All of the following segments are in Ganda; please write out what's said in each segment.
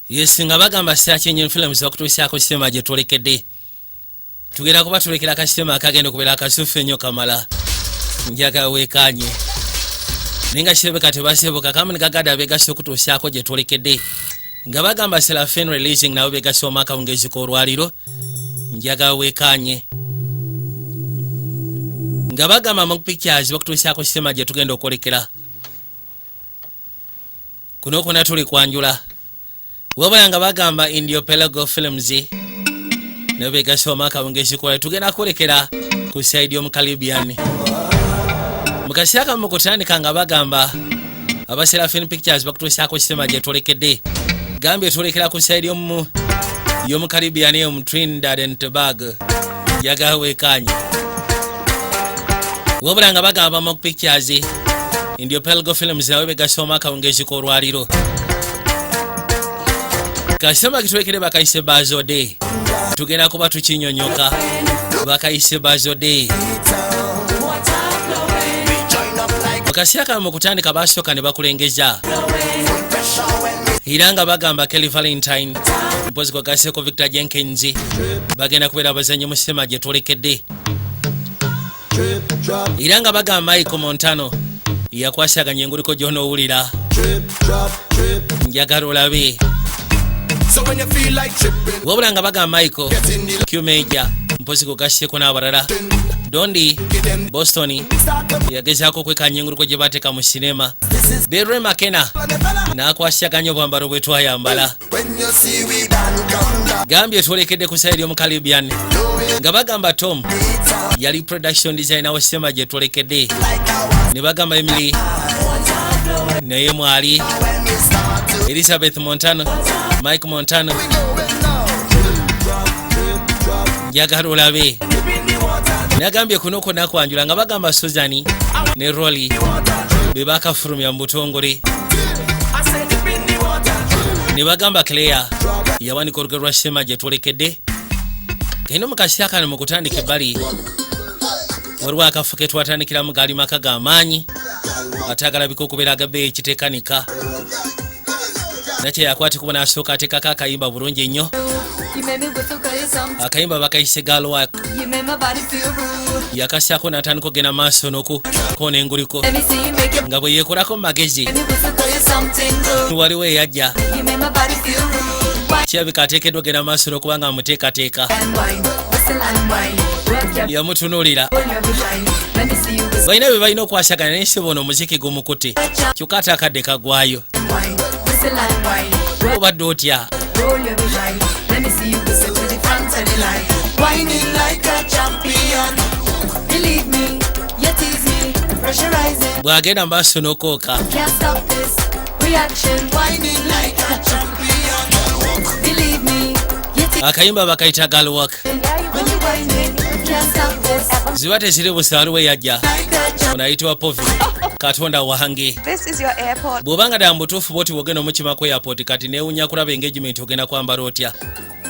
Yes, nga bagamba Search Engine Films bakutuusaako sinema gye twolekedde. Tugenda kuba tulekera akasinema akagenda okubeera akasufu ennyo kamala. Njagala weekanye, naye nga kirabika tebasebuka. Kamu ne gagada abegasse okutuusaako gye twolekedde, nga bagamba Serafin Releasing nabo begasse omwaka wungezi k'olwaliro. Njagala weekanye, nga bagamba mu Pictures bakutuusaako sinema gye tugenda okwolekera. Kuno kwona tuli kwanjula, wabula nga bagamba Indio Pelago Films nabo begasse omwaka wungezi kola. Tugenda kwolekera ku side y'omu Caribbean mu kaseera kamu. Mu kutandika nga bagamba aba Serafin Pictures bakutuusaako sinema gye twolekedde. Gambye twolekera ku side y'omu Caribbean eyo mu Trinidad and Tobago. Njagala weekanye, wabula nga bagamba mu Pictures, Indio Pelgo Films nabo begasse omwaka wungezi k'olwaliro. Kasema kitwekere bakayise Bazode. Tugenda kuba tukinyonyoka, bakayise Bazode. Mu kaseera kano mu kutandika basooka ne bakulengeza, era nga bagamba Kelly Valentine mpozi kwagaseeko Victor Jenkins bagenda kubeera abazannyi mu sinema gye twolekedde. Era nga bagamba Michael Montano yakwasaganya enguliko gy'onoowulira. Njagala olabe, wabula nga bagamba Michael Q Major mpozi kugaseeko n'abalala. Dondi Boston yagezaako okwekanya enguliko gye bateeka mu sinema. Berre Makena n'akwasaganya obwambalo bwe twayambala. Gambye twolekedde ku side y'omu Caribbean, nga bagamba Tom yali production designer wa sinema gye twolekedde, ne bagamba Emily naye mwali, Elizabeth Montano, Mike Montano. Njagala olabe, nagambye kuno kwonna kwanjula, nga bagamba Suzani ne Rolly be bakafulumya mu butongole, ne bagamba Claire yawanika olugero lwa sinema gye twolekedde. Eno mu kaseera kano mu kutandika ebbali waliwo akafo ke twatandikiramu, gaali maka g'amaanyi ate agalabika okubeera agabbeeyi ekiteekanika. Nakye yakwatikuba n'asooka ateekako akayimba bulungi nnyo. You made me whistle 'cause you're something. Akayimba bakayise Galwak. You made my body feel rude. Yakasyako n'atandika okugenda maaso n'okukoona enguliko Let me see you make it. nga bwe yeekolako mu magezi. Let me whistle 'cause you're something good. Waliwo eyajja. You made my body feel rude. Wine Kirabika ateekeddwa ogenda maaso n'okuba nga amuteekateeka. and wine, whistle and wine. Work your Yamutunuulira. roll your behind. Let me see you whistle Balina bye balina okwasagana, naye si bono omuziki gumukutte, kyokka ate akadde kaggwayo. and wine, whistle and wine. Roll, Obadde otya? roll your behind. Let me see you whistle to the front of the line. Whining like a champion. Believe me, you tease me. Pressurizing. Bw'agenda maaso n'okwoka. Can't stop this reaction. Whining like a champion. Believe me, you tease Akayimba bakayita Galwak. when you whining. Can't stop this. Ziba teziri busa, waliwo eyajja. Like a champion. Ono ayitibwa Povi. Katonda wange! This is your airport. Bw'obanga ddala mu butuufu bwoti bwogenda omukima ku airport, kati neewunya kulaba engagement ogenda kwambala otya?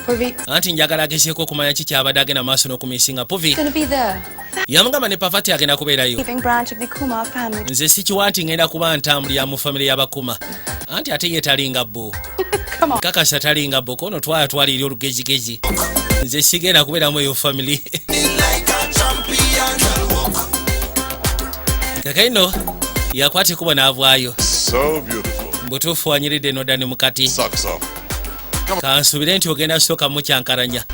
Povi. Anti njagala agezeeko okumanya ki kyabadde agenda maaso n'okumisinga Povi. Gonna be there. Yamugamba ne Pavati agenda kubeerayo. Leaving branch of the Kumar family. Nze sikiwa nti ngenda kuba ntambulira mu famire y'abakuma, anti ate ye talinga bo. Come on. Kakasa talinga bo, kono twala twala eri olugezigezi. Nze sigenda kubeeramu eyo family. Kakaino yakwata ekubo n'avaayo. So beautiful. Mbutuufu wanyiridde nodani mukati. Socks off. Kansubire nti ogenda sooka mukyankalanya.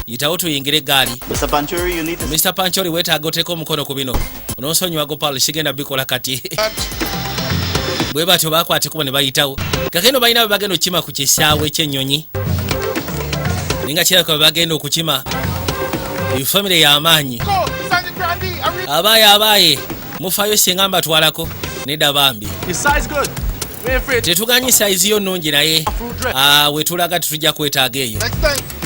Yitawo tuyingire egaali. Mr. Panchuri, you need to Mr Pancholi, weetaaga oteeka omukono ku bino. Onoonsonyiwa Gopal, sigenda bikola kati. Bwe batyo bakwata ekubo ne bayitawo. Kakeno balina bwe bagenda okukima ku kisaawe ky'ennyonyi, naye nga kirabika bwe bagenda okukima efamire y'amaanyi. Abaaye, abaaye, mufaayo singa mbatwalako? Nedda bambi. Your size good. We ain't afraid. Tetuganyi size yo nnungi, naye ah, we tulaga tetujja kwetaaga eyo.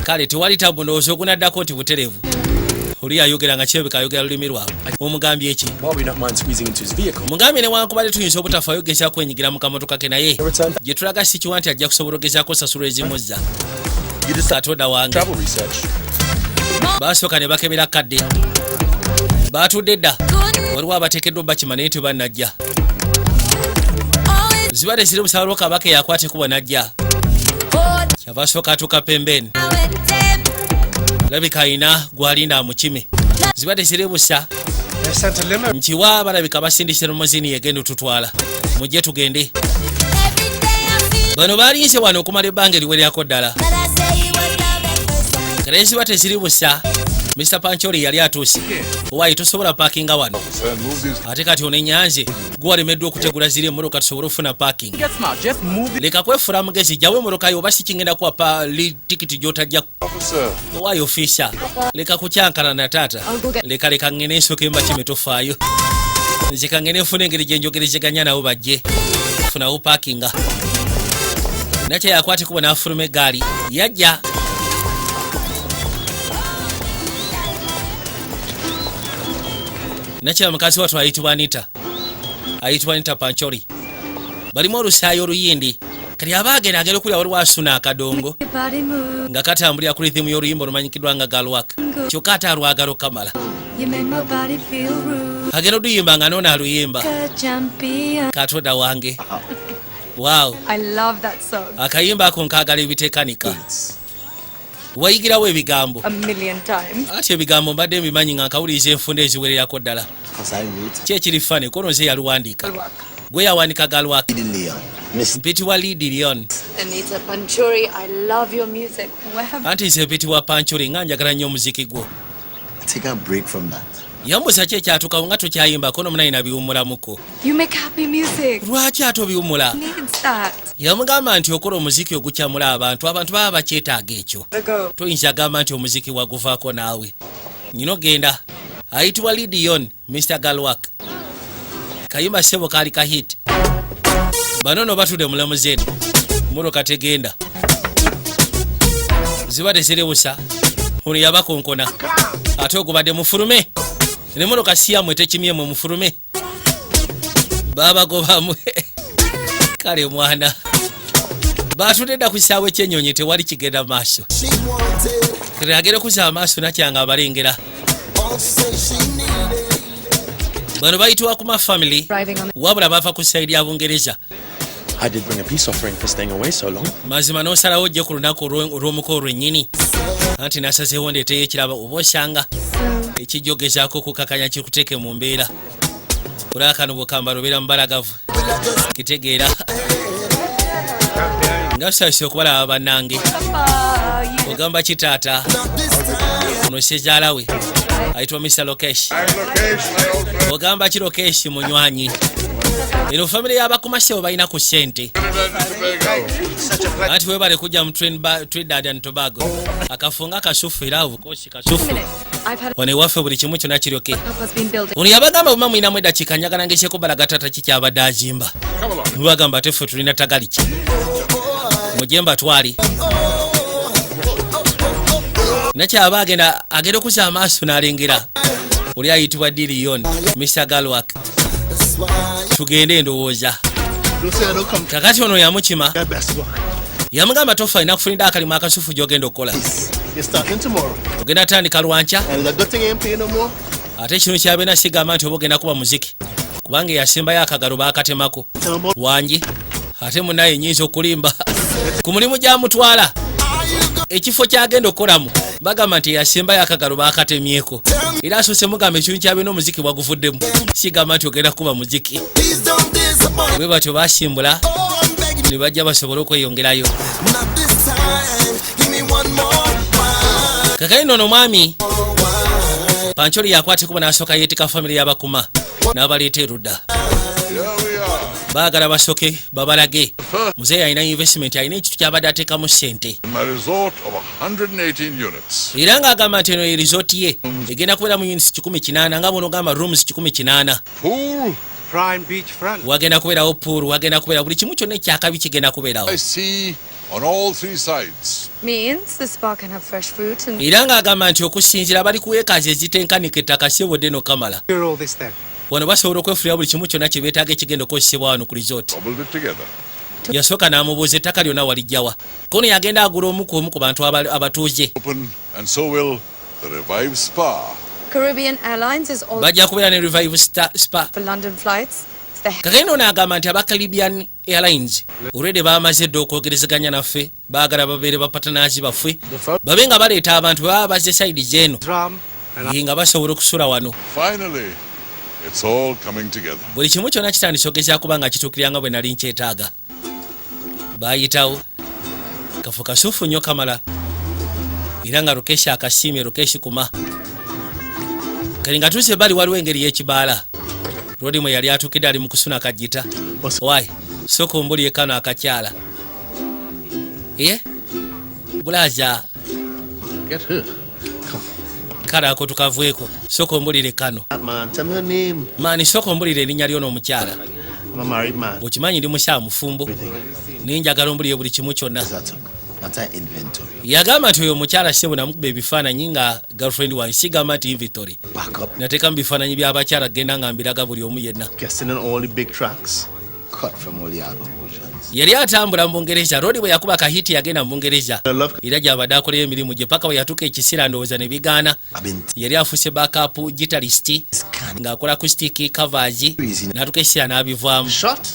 Kale tewali tabu, ndowooza ogunaddako nti butereevu. Oli ayogera nga kirabika ayogera lulimi lwabwe. Omugambye eki? While we not mind squeezing into his vehicle. Mugambye newankubadde tuyinza obutafaayo gezaako kwenyigira mu kamotoka ke, naye Return. gye tulaga sikiwa nti ajja kusobola ogezaako osasula ezimuzza. You decide Katonda wange! Travel research. Basooka ne bakebera kadde. Batudde dda, waliwo abateekeddwa bakima naye tebannajja. Ziba teziri busa, waliwo kabaka eyakwata ekubo najja. Kyava asooka atuuka pembeni, labika ayina gwalinda amukime. Ziba teziri busa. They sent a limo. Nkiwa balabika basindise limousine yegenda otutwala. Mujje tugende. Bano balinze wano okumala ebbanga eriwererako ddala. Kale ziba teziri busa, Mr Pancholi yali atuuse. Owaayi, tosobola parkinga wano. Sir, move these. Ate kati onenyanze gwe walemeddwa okutegula ziri emmotoka tusobole okufuna parking. Get smart. Just move. Leka kwefula mugezi, jjawo emmotoka yo oba si kingenda kuwa pa tikiti gy'otajja. Officer. Owaayo officer, leka kukyankalana taata. Leka, leka ngene ensooka embakime, tofaayo. Nze kangene nfuna engeri gye njogerezeganya nabo bajje funawo parkinga. Nakye yakwata ekubo n'afuluma eggaali yajja. Nakyala mukazi wattu ayitibwa Anita, ayitibwa Anita Pancholi. Balimu olusaayi oluyindi. Kati aba agenda, agenda okulya waliwo asuna akadongo nga katambulira ku rhythm y'oluyimba olumanyikiddwa nga Girl Work, kyokka ate alwagala okukamala. Agenda oluyimba nga noono aluyimba katonda wange, wow. I love that song. Akayimba ako nkaagala ebitekanika. Wayigirawo ebigambo? A million times. Ati ebigambo mbadde mbimanyi nga nkawuliriza enfunda eziwererako ddala. Because I wrote Ki ekiri funny, kono nze yaluwandiika. Girl Work. Gwe yawanika Girl Work? Leon. Miss Mpitibwa Lidi Leon. Anita Panchuri, I love your music. Where have Anti nze mpitibwa Panchuri, nga njagala nnyo omuziki gwo. Take a break from that. Yambuza ki ekyatukawo nga tokyayimba, kono munayi nabiwummulamuko. You make happy music? Lwaki ate obiwummula? Needs that. Yamugamba nti okola omuziki ogukyamula abantu, abantu baba bakyetaaga ekyo. Go. Toyinza gamba nti omuziki waguvaako naawe. Nyina ogenda ayitibwa Lidion, Mr Girl Work. Kayimba ssebo kaali ka hit. Bano no batudde mu limousine, motoka tegenda, ziba teziribusa. Ono yabakonkona ate ogubadde mufulume, nemotoka siyamwe tekimyemwe, mufulume. Babagobamu. Kale mwana batudde dda ku kisaawe ky'ennyonyi, tewali kigenda maaso. She wanted, Kati agenda okuzza amaaso nakyanga abalengera. all she say she needed. Bano bayitibwa Kuma family. Driving on Wabula bava ku side ya Bungereza. I did bring a peace offering for staying away so long. Mazima n'osalawo ojje ku lunaku olw'omukolo lwennyini, anti nasazeewo ndeeteyo ekiraba oba osanga ekijja ogezaako okukakanya kikuteeke mu mbeera. Olaba kano bwokambala obeera mubalagavu, kitegeera nga tusabise okubalaba bannange. Ogamba kitaata ono sezaala we ayitibwa Mr Lokesh. Ogamba ki Lokesh munywanyi? Eno famire y'abakumasebo balina ku ssente. Anti webale kujja mu Trinidad and Tobago. Akafunga kasufu era obukosi kasufu. I've had Wano ewaffe buli kimu kyonna kiryoke. Papa's been building. Ono yabagamba buma mulinamu eddakiika, njagala ngezeeko balaga tata kikyabadde azimba. Mubagamba ate ffe tulina tagali ki mujje mbatwale. Nakyaba agenda, agenda okuzza amaaso n'alengera oli ayitibwa Dilion, Mr Girl Work. Tugende endowooza. Kakati ono yamukima. Yamugamba tofa, alina kufunidde akalimu akasufu gy'ogenda okukola. You're starting tomorrow. Ogenda tandika lwankya. And the good thing ain't paying no more. Ate kino kyabeera sigamba nti oba ogenda kuba muziki, kubanga eyasembayo akagalo baakatemako. Tell 'em about Wangi ate munaye nyinza okulimba ku mulimu gyamutwala, ekifo kyagenda okukolamu bagamba nti eyasembayo akagalo baakatemyeko. Era asoose mugamba ekintu kyabeera omuziki waguvuddemu, sigamba nti ogenda kuba muziki. Please don't disappoint. Bwe batyo basimbula Oh, I'm begging ne bajja basobole okweyongerayo. Not this time. Give me one more wine. Kakali nono omwami Pancholi yakwata ekubo n'asooka yeetika famire y'abakuma n'abaleeta erudda. Here we are. Baagala basooke babalage muzeeyi alina investment, alina ekintu kyabadde ateekamu ssente. In my resort of 118 units. Era ng'agamba nti eno ye resort ye egenda kubeera mu units 180, nga bwonogamba rooms 180. Pool, Prime beach front. Wagenda kubeerawo pool, wagenda kubeera buli kimu kyonna ekyakabi kigenda kubeerawo. I see on all three sides. Means the spa can have fresh fruit and Era ng'agamba nti okusinziira bali ku acres ezitenkanika ettaka sibodde nokamala. Hear all this then. Wano basobola okwefulira buli kimu kyonna kye beetaaga ekigenda okukozesebwa wano ku resort. Cobbled it together. Yasooka n'amubuuza ettaka lyonna walijjawa, kono yagenda agula omu ku omu ku bantu abatuuze. Open, and so will the revived spa. Caribbean Airlines is all Bajja kubeera ne revive spa. for London flights The Kakene ono agamba nti aba Caribbean Airlines olwedde bamaze dda okwogerezeganya naffe, baagala babeere ba partners baffe, babe nga baleeta abantu baba bazze side zeeno Ram and ye nga basobola okusula wano. Finally, it's all coming together. Buli kimu kyonna kitandise ogezaako kuba nga kituukirira nga bwe nali nkyetaaga. Bayitawo kafo kasufu nnyo kamala, era nga Rukeshi akasiimye. Rukeshi kuma kali nga tuuse bali, waliwo engeri y'ekibaala Rodi mwe yali atuukidde, ali mu kusuna kajjita. Wayi, sooka ombulye kano akakyala ye bulaza. Get her. Kale ako tukaveeko, sooka ombulire kano. Man, tell me her name. Maani, sooka ombulire erinnya ly'ono omukyala. I'm a married man. Okimanyi ndi mukyala mufumbo, naye njagala ombulire buli kimu kyonna. Not an inventory. Yagamba nti oyo omukyala ssebo namukuba ebifaananyi nga girlfriend wange, sigamba nti inventory. Back up. Nateekamu bifaananyi by'abakyala, genda nga mbiraga buli omu yenna. Guesting on all the big tracks. Cut from all the album versions. Yali atambula mu Bungereza. Rodi bwe yakuba ka hit yagenda mu Bungereza, I love era gyabadde akoleyo emirimu gye paka bwe yatuuka ekiseera ndowooza ne bigaana. I've been Yali afuuse backup guitarist scanning. ng'akola acoustic covers, n'atuuka ekiseera n'abivaamu. Shot?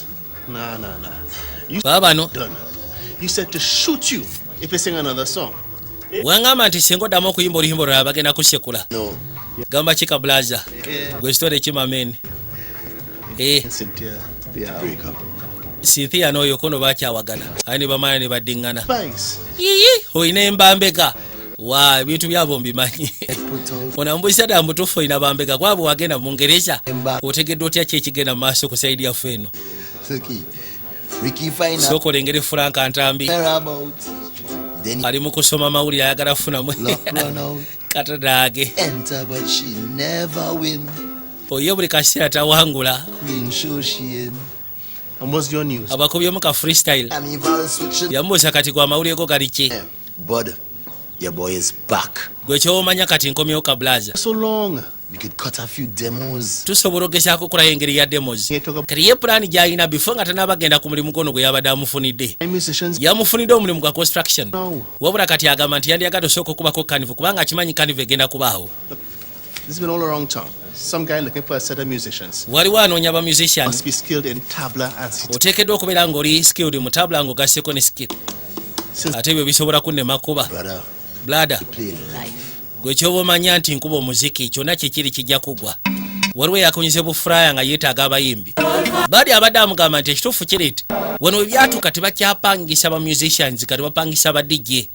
Nah, nah, nah. You Baba bano. done. You said to shoot you if you sing another song. Wangamba nti singa oddamu okuyimba oluyimba olulala bagenda kusekula. No. Gamba kika blaza gwe sitole kimameni. Eh, Cynthia, yeah. Break up. Cynthia n'oyo kono bakyawagana, aye ne bamala ne baddiŋŋana. Spice. Yiyi, olina embambega wa ebintu byabo mbimanyi. Put out. Ono ambuuza ddala mutuufu olina bambega kwabwe wagenda mu Bungereza Emba. otegedde otya ki ekigenda mu maaso ku side yaffe eno? Okay. Ricky find out. Sooka olengere Franka Ntambi. About. Then Ali mu kusoma mawulire, ayagala kufunamu luck run out. katadaage. Enter, but she never win. Oye buli kaseera tawangula. Queen show she in. And what's your news? Abakubyemu ka freestyle. Carnival switching. Yamubuuza kati gwe amawulire go gali ki? Bud, your boy is back. Gwe kyomanya kati nkomyewo ka blaza. So long. We could cut a few demos. Tusobola ogezaako okukolayo engeri ya demos. Here talk about Kati ye pulaani gy'alina before nga tanabagenda ku mulimu gono gwe yabadde amufunidde, musicians. yamufunidde omulimu gwa construction. No. Wabula kati agamba nti yandiyagadde osooka okubako carnival kubanga akimanyi carnival egenda kubaawo. This has been all around town. Some guy looking for a set of musicians. Waliwo anoonya ba musician. Must be skilled in tabla and sitar. Oteekeddwa okubeera ng'oli skilled mu tabla ng'ogasseko ne skill. Since Ate ebyo bisobola kunnema kuba Brother, blada play live. Gwe kyoba omanya nti nkuba omuziki kyonna kikiri kijja kugwa. Waliwo eyakunyise bu flyer nga yeetaaga abayimbi baali, abadde amugamba nti ekituufu kiri nti wano we byatuuka tebakyapangisa ba musicians, kati bapangisa ba DJ.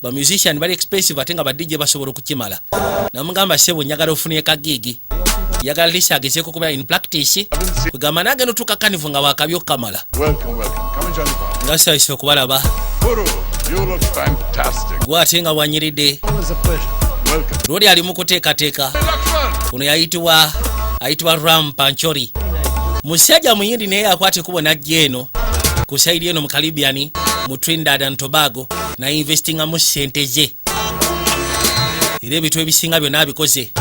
Ba musician bali expensive ate nga ba DJ basobola okukimala. Namugamba, "Ssebo, njagala ofunye ka gig, njagala lisi agezeeko kubeera in practice." Kwegamba nagenda otuuka carnival nga wakabi okukamala. Welcome, welcome. Come and join the party. Nga sayisa okubalaba. Puru, you look fantastic. Gwe ate nga wanyiridde. Always a pleasure. Welcome. Lwoli ali mu kuteekateeka. Lakshman! Ono ayitibwa Ram Panchori, musajja muyindi, naye akwata ekubo najja eno ku side eno mu Caribbean, mu Trinidad and Tobago, nainvestingamu sente ze, era ebintu ebisinga byonna abikoze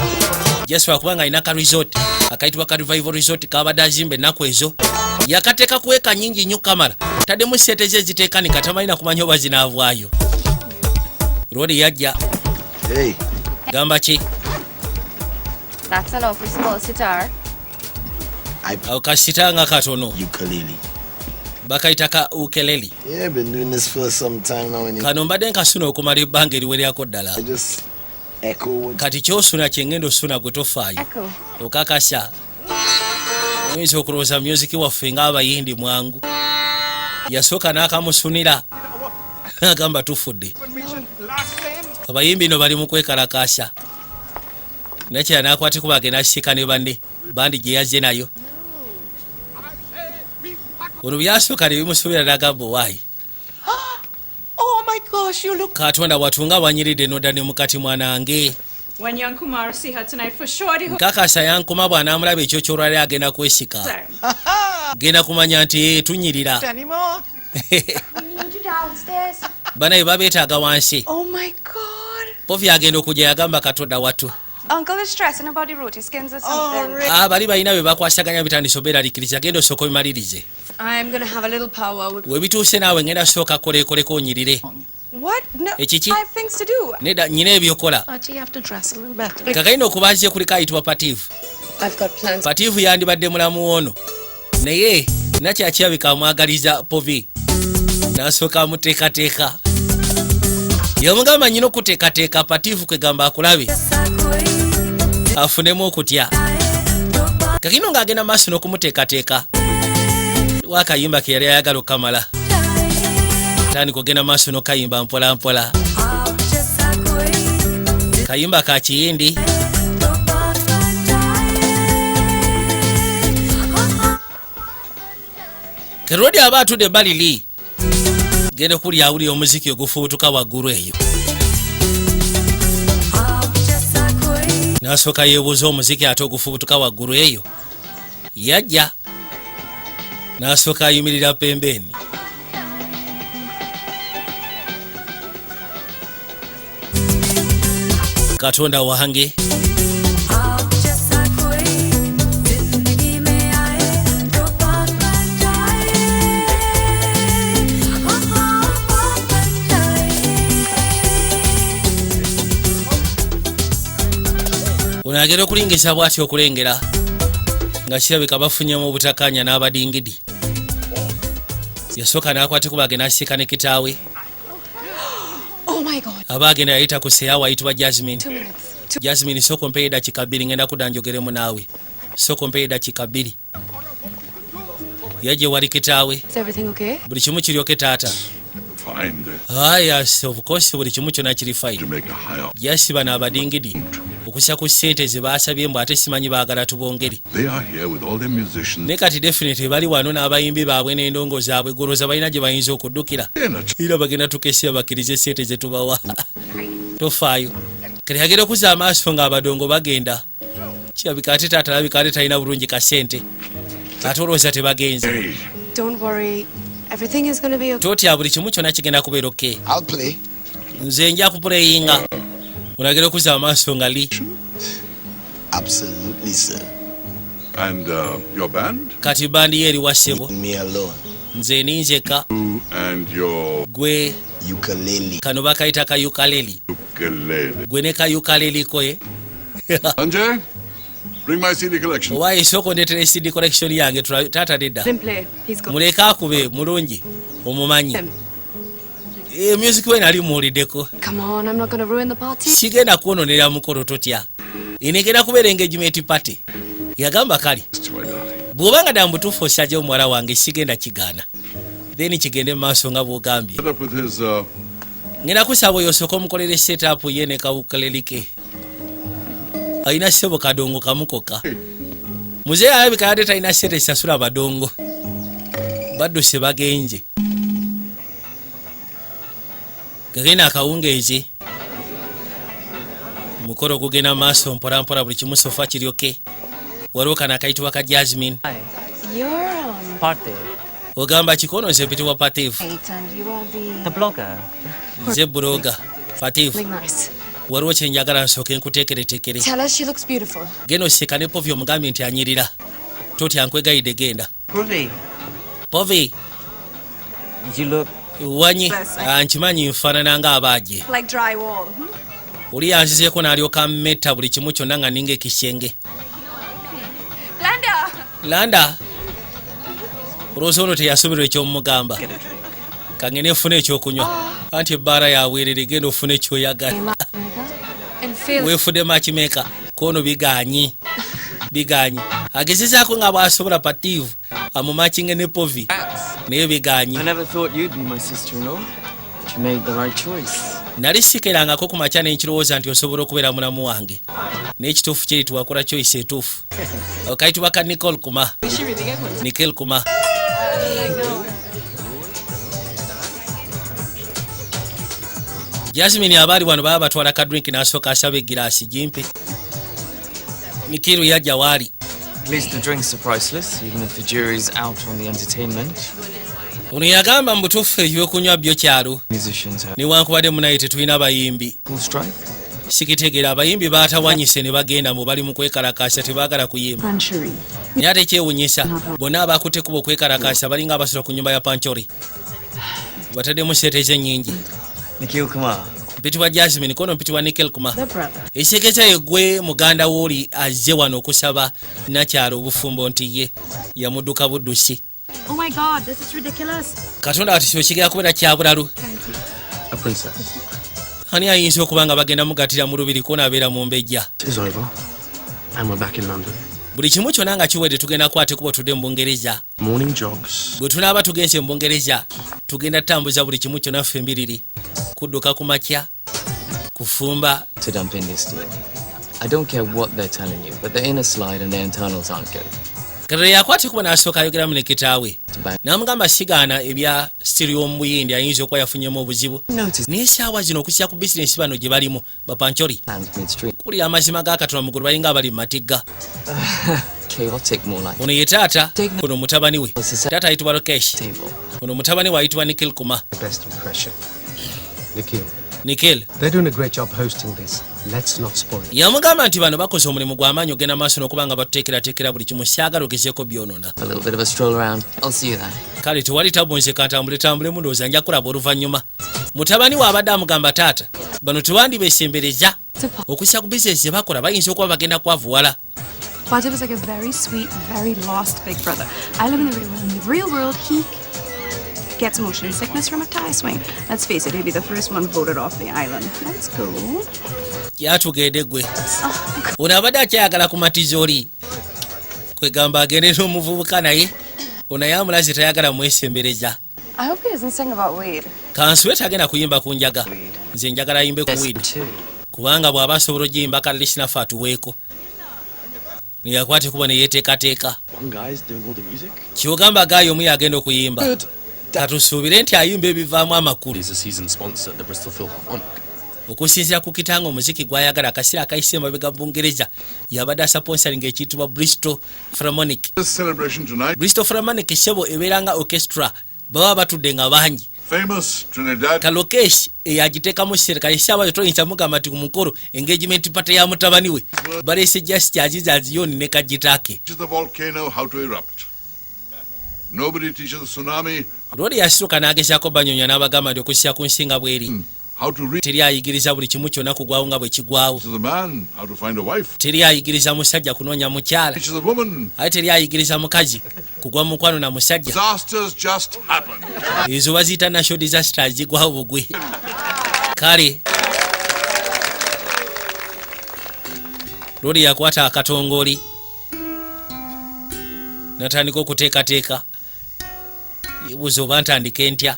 just lwakubanga alina ka resort akayitibwa ka Revival Resort kabadde azimba ennaku ezo, yakateeka kuweka nyingi nnyo kamala taddemu sente ze ziteekanika, tamalina kumanya oba zinaavaayo. Lwoli yajja. Hey, Gamba ki? That's an awfully small sitar. I Awo kasita nga katono. ukulele. Bakayita ka ukulele. Yeah, I've been doing this for some time now, and Kano mbadde nkasuna okumala ebbanga eriwererako ddala. I just echo what Kati kyosuna kyengenda osuna, gwe tofaayo. Echo. Okakasa oyinza okulowooza music waffe ng'abayindi mwangu, yasooka n'akamusunira agamba tufudde. Abayimbi no bali mu kwekalakaasa, nakyera n'akwata kuba agenda asisiika ne banne bandi gye yazze nayo. Ono byasooka ne bimusuubira n'agamba, "Owaayi." Oh my gosh, you look. Katonda watunga wanyiridde nodda ne mukati mwanange. When young Kumar see her tonight, for sure the Nkakasa yankuma bw'anaamulaba ekyo kyolwali agenda kwesika, genda kumanya nti "Eh, tunyirira." Anymore. We need you downstairs. Banaye babeetaaga wansi. Oh my God. Povi agenda okujja yagamba, "Katonda watu." Uncle is stressing about the roti skins or something. Ah, bali balina bye bakwasaganya bitandise obeeraliikiriza, genda osooka obimalirize. I'm gonna have a little power with. We bituuse naawe ngenda sooka kolekoleko onyirire. What? No. Ekiki? I have things to do. Nedda, nyina ebyokola. Archie, you have to dress a little better. Kakalina okubaze kuliko ayitibwa Patiivu. I've got plans. Patiivu yandibadde mulamu wono. Naye nakyakirabika amwagaliza Povi, nasooka amuteekateeka, yamugamba nyina okuteekateeka Patiifu, kwegamba akulabe afunemu okutya. Kakino ng'agenda maaso n'okumuteekateeka, wakayimba ke yali ayagala okukamala, tandika ogenda maaso n'okayimba mpola mpola, kayimba ka Kiyindi. Kerodi aba atudde ebbali li, genda okulya awulira omuziki ogufuutuka waggulu eyo, nasooka yeebuuza omuziki ate ogufubutuka waggulu eyo. Yajja nasooka ayimirira pembeeni. Katonda wange, ono agenda okulingiza bw'ati okulengera nga kirabika bafunyemu obutakanya n'abadingidi. Yasooka n'akwata kuba agenda asiika ne kitaawe. Oh my God. Aba agenda yayita ku seyawo ayitibwa Jasmine. 2 minutes. Jasmine, sooka ompeyo eddakiika 2, ngenda kudda njogeremu naawe. Sooka ompeyo eddakiika 2. Yajja wali kitaawe. Is everything okay? Buli kimu kiryoke, taata? Fine. Ah, yes, of course, buli kimu kyonna kiri fine. To make a higher. Jasi bano abadingidi okussa ku ssente ze baasabye mbu ate simanyi baagala tubongere. They are here with all their musicians. Ne kati definitely bali wano n'abayimbi baabwe n'endongo zaabwe, goloza balina gye bayinza okuddukira, era bagenda tukesera bakkirize ssente ze tubawa. Tofaayo. Kati agenda okuzza amaaso ng'abadongo bagenda, kirabika ate taata alabika ate talina bulungi kasente, ate olowooza tebagenze. Hey, Don't worry. Everything is gonna be okay. Totya, buli kimu kyonna kigenda kubeera okay. I'll play. Nze nja kupuleyinga. Onagenda okuzza amaaso nga li Absolutely, sir. And your band? Kati bandi ye eriwa, ssebo? Me alone. Nze ninzeka. You and your Gwe Ukulele. Kano bakayita ka ukulele. Ukulele. Gwe ne ka ukulele koye. Sanjay, bring my CD collection. Owaaye, sooka ondeetera CD collection yange. Taata nedda. Let him play. He's got Muleke akube, mulungi omumanyi. him. Music we nali muwuliddeko. Come on, I'm not gonna ruin the party. Sigenda kwononera mukolo, totya, enegenda kubeera engagement party. Yagamba kale. My darling. Bw'obanga ddala mubutuufu osajja omuwala wange, sigenda kigaana, then kigende mu maaso nga bw'ogambye. Set up with his Ngenda kusaba oyo osooka omukolere setup ye ne ka ukulele ke alina. Ssebo, kadongo kamukoka. Muzeeyi alabika yadde talina ssente zisasula badongo, badduse bagenze. Gagenda akawungeezi, mukolo gugenda maaso mpolampola, buli kimu so far kiryoke. Waliwo kano akayitibwa ka Jasmine. You're Party. Ogamba kikono, nze mpitibwa Patifu. Right, and you are the The blogger. Nze blogger Patifu. Looking nice. Waliwo kyenjagala nsooke nkuteekereteekere. Tell her she looks beautiful. Genda oseka ne Povi, omugambye nti anyirira. Totya, nkwegayidde, genda. Groovy. Povi. You look Wanyi. Ah, nkimanyi nfaanana ng'abaaje. Like drywall. Oli yanzizeeko n'alyoka mmetta buli kimu kyonna nga ninga ekisenge. Glenda! Landa, olowooza ono teyasuubirwa ekyomugamba. Kangende nfune ekyokunywa, anti ebbaala yabwerere, genda ofune ekyoyagala. And feel Weefudde matchmaker kwono, biganyi biganyi. Agezezaako nga bw'asobola Patiivu amumakinge ne Povi, naye biganyi. I never thought you'd be my sister-in-law. But you made the right choice. Nali sikerangako ku makya nenkirowooza nti osobola okubeera mulamu wange, naye ekituufu kiri tiwakola choice etuufu. Okayitibwa ka Nicol Kuma, Nikel Kuma. Jasmine abaali wano baba batwala ka drink, n'asooka asaba egiraasi gimpe. Nikiru yajja waali. At least the drinks are priceless, even if the jury's out on the entertainment. Ono yagamba mu butuufu ebyokunywa byo kyalo. Musicians have Newankubadde munaye tetulina bayimbi. full strike. Sikitegeera, abayimbi baatawanyise ne bagenda mu bali mu kwekalakaasa, tebaagala kuyimba. Panchari. Naye ate kyewunyisa, bonna abakutte kuba okwekalakaasa balinga abasula ku nyumba ya Panchori, bataddemu sente zennyingi. Nikhil Kumar. Mpitibwa Jasmine, kono mpitibwa Nikel Kuma. The brother. Ekitegeeza yegwe muganda wooli azze wano okusaba nakyalo obufumbo, nti ye yamudduka buddusi. Oh my God, this is ridiculous. Katonda ati kyo kigenda kubeera kyabulalu. Thank you. A princess. Ani ayinza okuba nga bagenda mugattira mu lubiri, kono abeera mu mbejja? It is over. And we're back in London. Buli kimu kyonna nga kiwedde, tugenda kwata ekubo tudde mu Bungereza. Morning jogs. Bwe tunaaba tugenze mu Bungereza, tugenda tutambuza buli kimu kyonna ffe embiriri, kudduka ku makya, kufumba. To dump in this deal. I don't care what they're telling you, but they're in a slide and their internals aren't good. Katonda yakwata ekubo n'asooka ayogeramu ne kitaawe To bank. n'amugamba, sigaana ebya steel y'omu Buyindi, ayinza okuba yafunyemu obuzibu, Notice naye essaawa zino okusya ku bizinesi bano gye balimu bapancholi plans midstream. Kuwulira amazima ga Katonda, mugulu balinga abali mu matigga. Chaotic, more like. Ono ye taata, ono mutabani we. Taata ayitibwa Lokesh. Table. Ono mutabani we ayitibwa Nikil Kuma. The best impression. Nikhil. Nikhil. They're doing a great job hosting this. Let's not spoil it. Yamugamba nti bano bakoze omulimu gw'amaanyi ogenda maaso n'okuba nga batuteekerateekera buli kimu, syagala ogezeeko byonona. A little bit of a stroll around. I'll see you then. Kale tewali tabu, nze kantambule tambulemu, ndowooza nja kulaba oluvannyuma. Mutabani we abadde amugamba, taata bano tewandibesembereza, okussa ku bizinesi gye bakola bayinza okuba bagenda kwavuwala. But was like a very sweet, very lost big brother. I live in the real world. In the real world, he gets motion sickness from a tie swing. Let's face it, he'd be the first one voted off the island. Let's go. Kyatugende gwe. Ono abadde akyayagala kumatiza oli, kwegamba agende n'omuvubuka, naye ono ayamulaze tayagala mwesembereza. I hope he doesn't sing about weed. Kansuwe tagenda kuyimba ku njaga, nze njagala ayimbe ku weed, kubanga bw'aba asobola ogiyimba kalisinafe atuweeko. Neyakwata ekubo neyeteekateeka. One guy's doing all the music. Kyogamba gaayo omu yagenda okuyimba, katusuubire nti ayimba ebivaamu amakulu. He's a season sponsor at the Bristol Philharmonic. Okusinziira ku kitanga, omuziki gwayagala akaseera akayise emabega Bungereza yabadde asponsoringa ekiyitibwa Bristol Philharmonic. This celebration tonight, Bristol Philharmonic sebo ebeera nga orchestra, baba batudde nga bangi. famous Trinidad Kalokeshi eyagiteekamu serikali esaawa toyinza mugamba nti ku mukolo engagement party ya mutabani we baleese just Aziza Aziyoni ne kagitaake. Teaches the volcano how to erupt. Nobody teaches the tsunami Lwoli yasituka n'agezaako banyonya n'abagamba nti okussya ku nsinga bweri, how to read. teri ayigiriza buli kimu kyonna kugwawo nga bwe kigwawo. Teaches the man how to find a wife. Teri ayigiriza musajja kunoonya mukyala. Teaches the woman. Ate teri ayigiriza mukazi kugwa mu mukwano na musajja. Disasters just happen. Ezo baziyita natural disasters, zigwawo bugwe. Kale lwoli yakwata akatongoli natandika okuteekateeka, yebuuza oba ntandike ntya.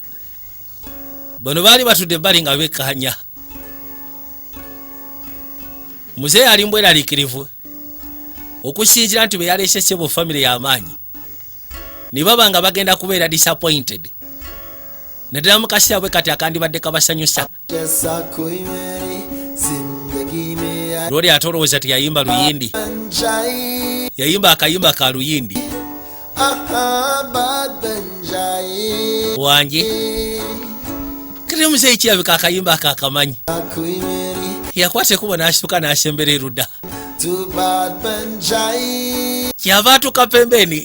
Bano baali batudde ebbali nga bekkaanya. Muzeeyi ali mbweraliikirivu okusinziira nti bwe yaleese ssebo famire y'amaanyi ne baba nga bagenda kubeera disappointed, naddala mu kaseera bwe kati akandibadde kabasanyusa. जैसा कोई मेरी जिंदगी में आ Lwoli ate olowooza teyayimba luyindi? जाए Yayimba akayimba ka luyindi. आहा बात बन जाए Wange kati muzeeyi kirabika akayimba ako akamanyi. कोई मेरी Yakwata ekubo n'asituka n'asembera erudda. तू बात बन जाए Kyava atuuka pembeni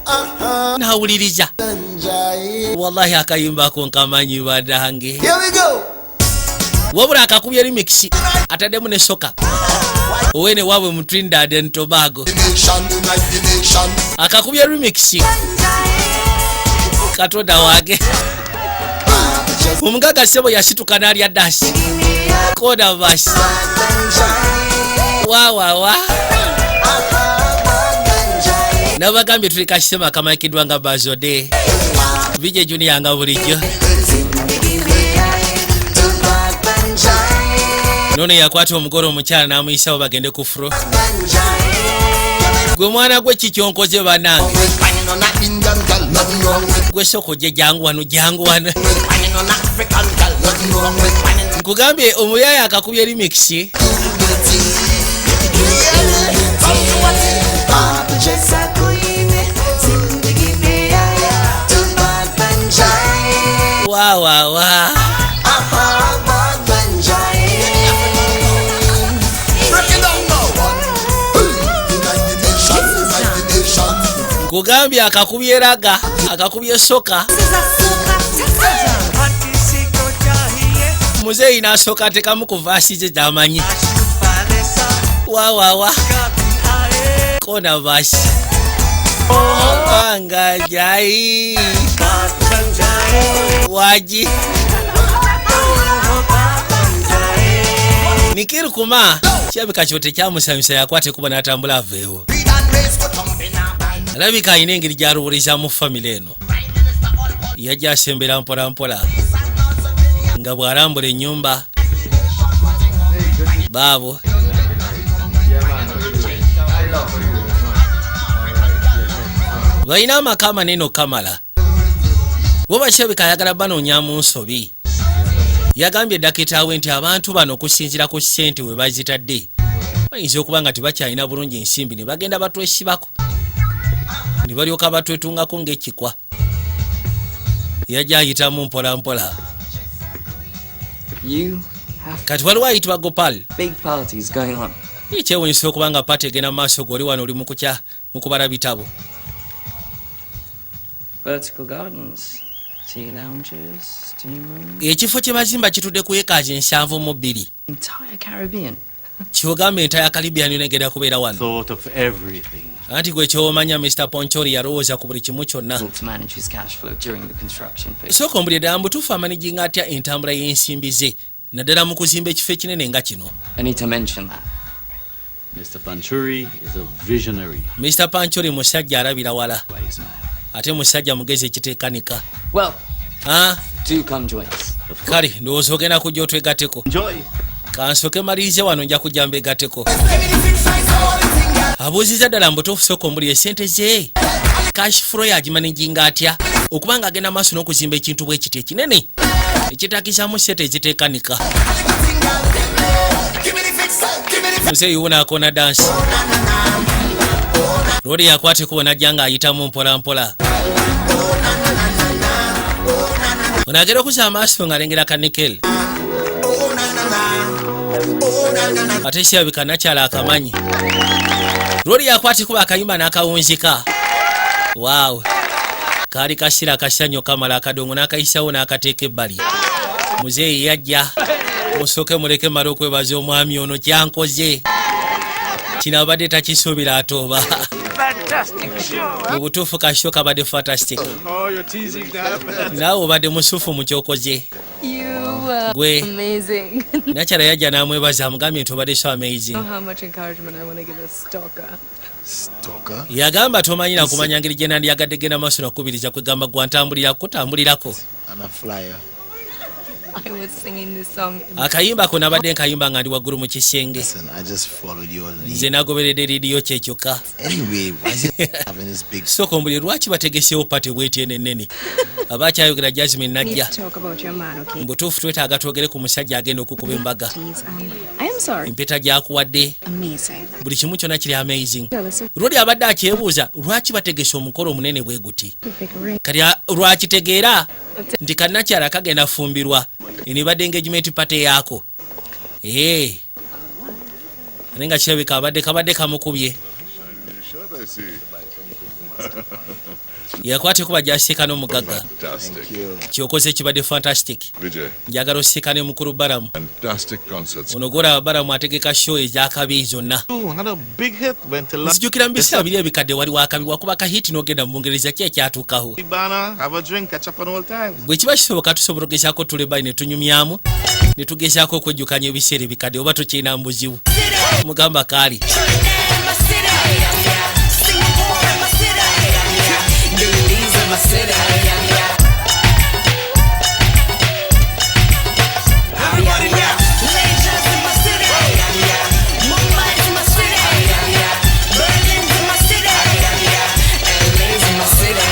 आहा n'awuliriza. बन जाए Wallahi akayimba ako nkamanyi badange. Here we go. Wabula akakubye remix, ataddemu ne soca owene waabwe mu Trinidad and Tobago. Nation, unite the nation. Akakubye remix, katonda wange. Omugaga sebo yasituka n'alya dasi koda basi wawawa. Nabagambye tuli kasisema akamanyikiddwa nga Bazode Vije Junior nga bulijjo. तू बात बन जाए Nono yakwata omugole omukyala n'amuyisawo bagende ku floor. बन जाए Gwe mwana gwe kikyonkoze bannange. Whining on a Indian girl, nothing wrong with Gwe soko gye, jangu wano, jangu wano. whining on African girl, nothing wrong with whining Nkugambye omuyaya akakubye remix. बाप जैसा कोई मेरी जिंदगी में आए तू बात बन जाए Wawawa. आहा बात बन जाए Break it down now. Unite the nation, unite the nation. Nkugambye akakubye ragga, akakubye soca. Muzeeyi n'asooka atekamu ku verse ze z'amanyi. Wawawa kona verse anga jai waji Nikhil Kumar kirabika kyo tekyamusanyusa, yakwata ekuba n'atambula aveewo. Alabika alina engeri gy'alowoolezamu famire eno. Yajja asembera mpola mpola nga bw'alambula ennyumba baabo. Balina amaka amanene okamala. Woba kirabika ayagala banoonyamu nsobi. Yagambye ddakitaawe nti abantu bano okusinziira ku ssente we bazitadde, bayinza okuba nga tebakyalina bulungi ensimbi, ne bagenda batwesibako ne balyoka batwetungako ng'ekikwa. Yajja ayitamu mpola mpola. You have Kati waliwo ayitibwa Gopal. big parties going on. Ekyewunyisa okuba nga party egenda mu maaso, g'oli wano oli mu kukya mu kubala bitabo. Vertical gardens, tea lounges, steam rooms. Ekifo kye bazimba kitudde ku ekaazi 72. Entire Caribbean. Kyogamba entire Caribbean yona egenda kubeera wano. Thought of everything. Anti gwe kyomanya, Mr Ponchori yalowooza ku buli kimu kyonna. To manage his cash flow during the construction phase. Sooka ombulire ddala, mubutuufu amanaginga atya entambula y'ensimbi ze, naddala mu kuzimba ekifo ekinene nga kino? I need to mention that. Mr. Panchuri is a visionary. Mr Panchori musajja alabira wala. Wise man. Ate musajja mugezi ekiteekanika. Well, Ah, do come join us. Kale ndowooza ogenda kujja otwegatteko. Enjoy. Kansooke malirize wano, nja kujja mbegatteko. Abuuziza ddala mubutuufu, sooka ombulire, sente ze cash flow yagimanaginga atya okuba nga agenda maaso n'okuzimba ekintu bwe kiti ekinene ekitakisaamu sente eziteekanika? Muzeeyi wuno akona dansi. Lwoli yakwata ekubo najja ng'ayitamu mpola mpola. Ono agenda okuzza amaaso ng'alengera ka Nikhil, ate kirabika nakyala akamanyi. Lwoli yakwata ekubo akayimba n'akawunzika. Waaw, kaali kasira akasanyo kamala akadongo n'akayisawo n'akateeka ebbali. Muzeeyi yajja, musooke muleke male okwebaza omwami ono kyankoze kino, abadde takisuubira atooba. Mu butuufu ka show kabadde fantastic. Oh, you're teasing that. Naawe obadde musufu mu kyokoze. You Gwe. amazing. Nakyala yajja n'amwebaza, amugambye nti obadde so amazing. know how much encouragement I want to give a stalker. Stalker? Yagamba tomanyi nakumanya ngeri gye nandyagadde genda maaso nakukubiriza, kwegamba gwa ntambulira kutambulirako. And a flyer. I was singing this song in Akayimba ko nabadde nkayimba nga ndi waggulu mu kisenge. Listen, I just followed your lead. Nze nagoberedde lidiyo kyekyokka. Anyway, why is it having this big Sooka ombulire, lwaki bategeseewo party bweti eno ennene? Aba akyayogera, Jasmine Need najja. to talk about your man, okay? Mu butuufu twetaaga twogere ku musajja agenda okukuba embaga. Please, I am sorry. Empeta gyakuwadde, Amazing. buli kimu kyonna kiri amazing. Jealous of Lwoli abadde akyebuuza lwaki bategese omukolo omunene bwe guti. the big ring. Kati lwakitegeera nti kannakyala kagenda fumbirwa, eno ebadde engagement party yaako. Ee, ate nga kirabika abadde kabadde kamukubye. Shirt, I see. Yakwata ekuba gyasiika n'omugagga. Fantastic. Kyokoze kibadde fantastic. Vijay, Njagala osiika ne mukulu Baramu. fantastic concerts. Ono golaba Baramu ategeka show ezakabi zonna. Ooh, another big hit went to London. Nzijukira mu biseera biri ebikadde wali wakabi, wakuba ka hit n'ogenda mu Bungereza. Ki ekyatuukaho? Banner, have a drink, catch up on old times. Bwe kiba kisoboka tusobola ogezaako tule bali ne tunyumyamu ne tugezaako okwejjukanya ebiseera ebikadde, oba tokirina mu buzibu? Mugamba kaali. Singapore in my city. Ladies in my city. Everybody now. Ladies in my city. Mumbai's in my city. Berlin's in my city. LA's in my city.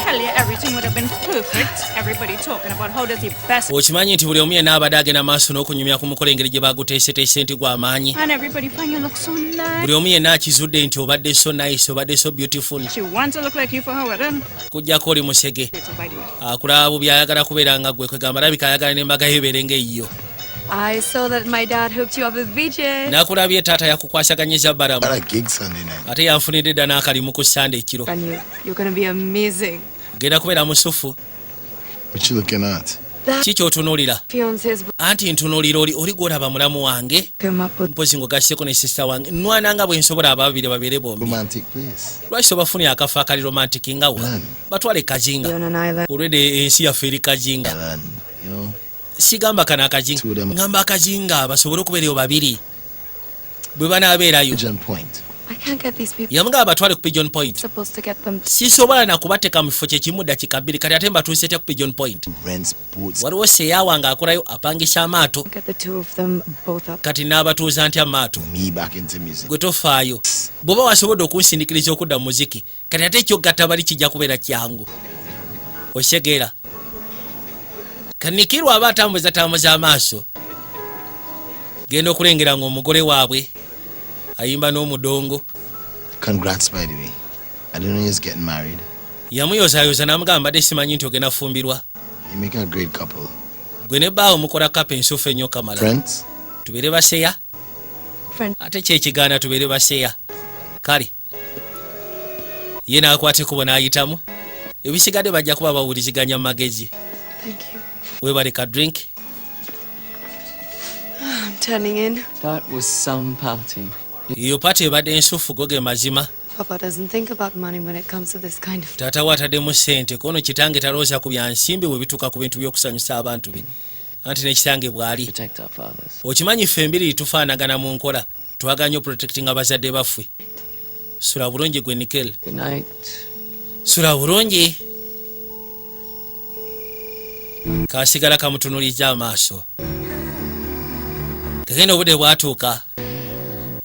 Tell you everything would have been perfect. Everybody talking about how does the best Okimanyi nti buli omu yenna abadde agenda maaso n'okunyumya ku mukolo, engeri gye baguteeseteese nti gw'amaanyi. And everybody find you look so nice. Buli omu yenna akizudde nti obadde so nice, obadde so beautiful. She wants to look like you for her wedding. Kujjako oli musege. By the way. Akulaba bubi, ayagala kubeera nga gwe, kwegamba alabika ayagala n'embaga yo ebeere ng'eyiyo. I saw that my dad hooked you up with VJ. Nakulabye taata yakukwasaganyiza Baramu. Got a gig Sunday night. Ate yanfunidde dda n'akalimu ku Sande ekiro. And you're gonna be amazing. Genda kubeera musufu. What you looking at? Ki kyotunuulira? Fiance's Anti ntunuulira oli, oli gwolaba mulamu wange. Come up with Mpozi ng'ogasseko ne sister wange, nwana nga bwe nsobola ababiri babeere bombi. Romantic place. Lwaki tobafunira akafo akali romantic nga wa batwale kajinga? On an island. Olwedde ensi yaffe eri kajinga. You know? Sigamba kano akajinga, ngamba akajinga basobole okubeerayo babiri bwe banaabeerayo. Pigeon Point. I can't get these people. Yamugamba batwale ku Pigeon Point. Supposed to get them. Sisobola nakubateeka mu kifo kyekimu dakika 2, kati ate mbatuuse tya ku Pigeon Point? Rents boats. Waliwo seyawa ng'akolayo, apangisa amaato. Get the two of them both up. Kati n'abatuuza ntya amaato? Me back into music. Gwe tofaayo, bw'oba wasobodde okunsindikiriza okudda mu muziki, kati ate ekyogatta bali kijja kubeera kyangu, okitegeera? Kanikirwa aba atambuza tambuza amaaso, genda okulengera ng'omugole waabwe ayimba n'omudongo. Congrats, by the way. I didn't know you was getting married. Yamuyozaayoza n'amugamba, mbadde simanyi nti ogenda fumbirwa. You make a great couple. Gwe ne bbaawo mukola kapa ensufu ennyo kamala. Friends? Tubeere baseya. Friend. Ate kyekigaana tubeere baseya? Kale ye n'akwata ekkubo n'ayitamu, ebisigadde bajja kuba bawuliziganya mu magezi. Thank you. Weebale ka drink. I'm turning in. That was some party. Eyo party ebadde ensufu, go ge mazima. Papa doesn't think about money when it comes to this kind of. Taata we ataddemu ssente kono, kitange talowooza ku bya nsimbi bwe bituuka ku bintu by'okusanyusa abantu be, anti nekitange bw'ali. Protect our fathers. Okimanyi ffe embiri tufaanagana mu nkola, twagala nnyo protectinga bazadde baffe. Sula bulungi gwe Nikel. Good night. Sula bulungi. Kasigala kamutunuliza amaaso kagenda. Obudde bwatuuka,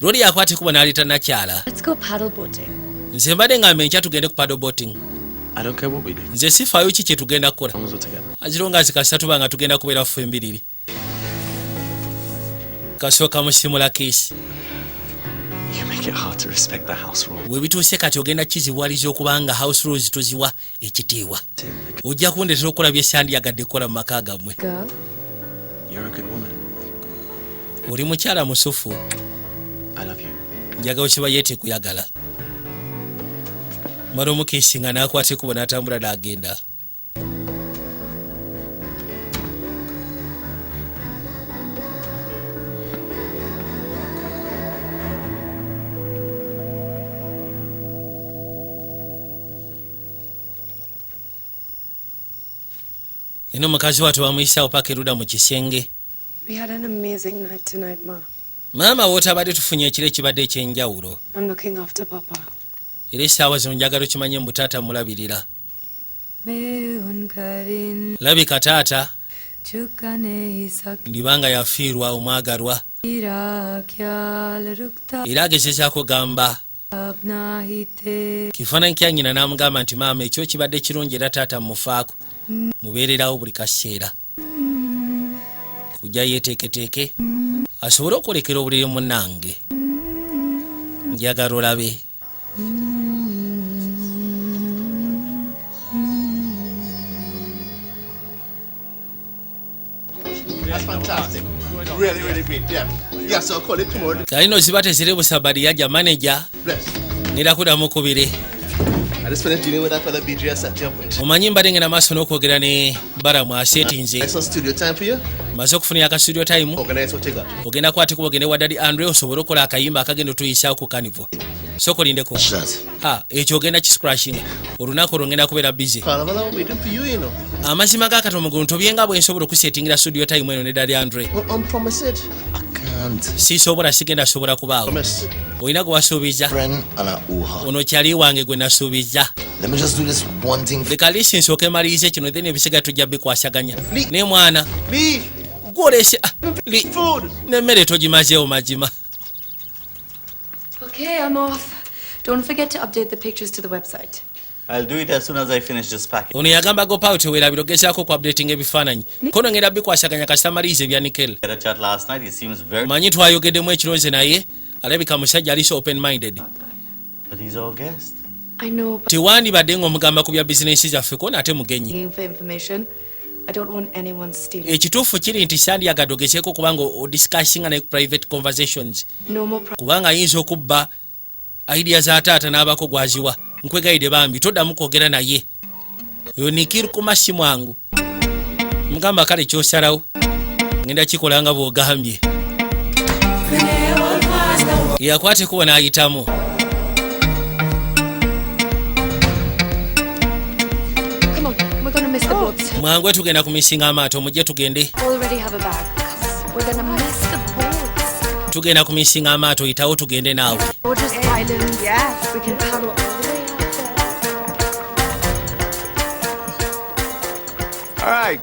lwoli yakwata ekubo n'aleeta nakyala. Let's go paddle boating. Nze mbadde ngamba enkya tugende ku paddle boating. I don't care what we do. Nze sifaayo ki kye tugenda kukola. As long as we're together. Azironga zikasa tuba nga tugenda kubeera ffe embiriri. Kasooka musimula kiss. You make it hard to respect the house rules. We bituuse kati ogenda kizibuwaliza okubanga house rules tuziwa ekitiibwa. Ojja kundeetera okukola bye sandyagadde kukola mu maka gammwe. Girl. You're a good woman. Oli mukyala musufu. I love you. Njagala kiba yeete kuyagala. Mala omukiisinga n'akwata ekkubo n'atambula n'agenda. Eno mukazi wattu bamuyisaawo paka erudda mu kisenge. We had an amazing night tonight, Ma. Maama, wootabadde tufunye ekiro ekibadde ekyenjawulo. I'm looking after Papa. Era essaawa zino njagala okimanye mbu taata mulabirira. Labika taata ndibanga yafiirwa omwagalwa, era agezezaako gamba kifaananyi kya nnyina n'amugamba nti maama, ekyo kibadde kirungi, era taata mufaako, mubeererawo buli kaseera. Kujja yeeteeketeeke asobole okwolekera obuliri. Munnange, njagala olabe. That's fantastic. Really, really great. Yeah. Yeah, so I'll call it tomorrow. Kalino ziba teziri busabali, yajja manager. Bless. Ngenda kuddamu kubiri. I just finished dealing with that fella BJ I set you up with. Omanyi mbadde ngenda maaso n'okwogera ne Baramu aseetinze. Nice studio time for you. Maze okufunira aka studio time. Organize what you got. Ogenda kwatikuba ogende wa Daddy Andre osobole okukola akayimba akagenda otuyisaawo ku carnival. Sooka olindeko. Ha, ekyo ogenda kiscrashinga, olunaku olwo ngenda kubeera busy. Carnival, I'm waiting for you, you know. Amazima ga katono mugulu ntobyenga bwe nsobola okusetingira studio time eno ne Daddy Andre. Well, unpromise it. Sisobola, sigenda sobola kubaawo. Promise. Olina gwe wasuubiza. Friend and I owe her. Ono kyali wange gwe nasuubiza. Let me just do this one thing. Leka lisi nsooke malirize kino, then ebisiga tujja bikwasaganya ne mwana Lee! gwolese nemmere togimazeewo mazima. Okay, I'm off. Don't forget to update the pictures to the website. I'll do it as soon as I finish this package. Ono yagamba Gopaawo, teweerabira ogezaako ku updating ebifaananyi, kono ngenda bikwasaganya kasita malirize ebya Nikel. We had a chat last night. He seems very. Manyi twayogeddemu ekironze naye alabika musajja ali so open minded. But he's our guest. I know, but Tewandibadde ng'omugamba ku bya bizinensi zaffe, kono ate mugenyi. looking for information. I don't want anyone stealing. Ekituufu kiri nti sandyagadde ogezeeko kubanga odiscussinga naye ku private conversations. No more Kubanga ayinza okubba idea za taata n'abako gwaziwa. Nkwegayidde bambi, toddamu kwogera naye. Oyo Nikir Kuma si mwangu. Mugamba, kale kyosalawo ngenda kikola nga bw'ogambye. Yakwata ekubo n'ayitamu. Come on, we're gonna miss the boats. Mwangu, tugenda kumisinga amaato, mujje tugende. Already have a bag. We're gonna miss the boats. Tugenda kumisinga amaato, yitawo tugende naawe. Gorgeous islands. Yes. We can paddle all the way out there. All right.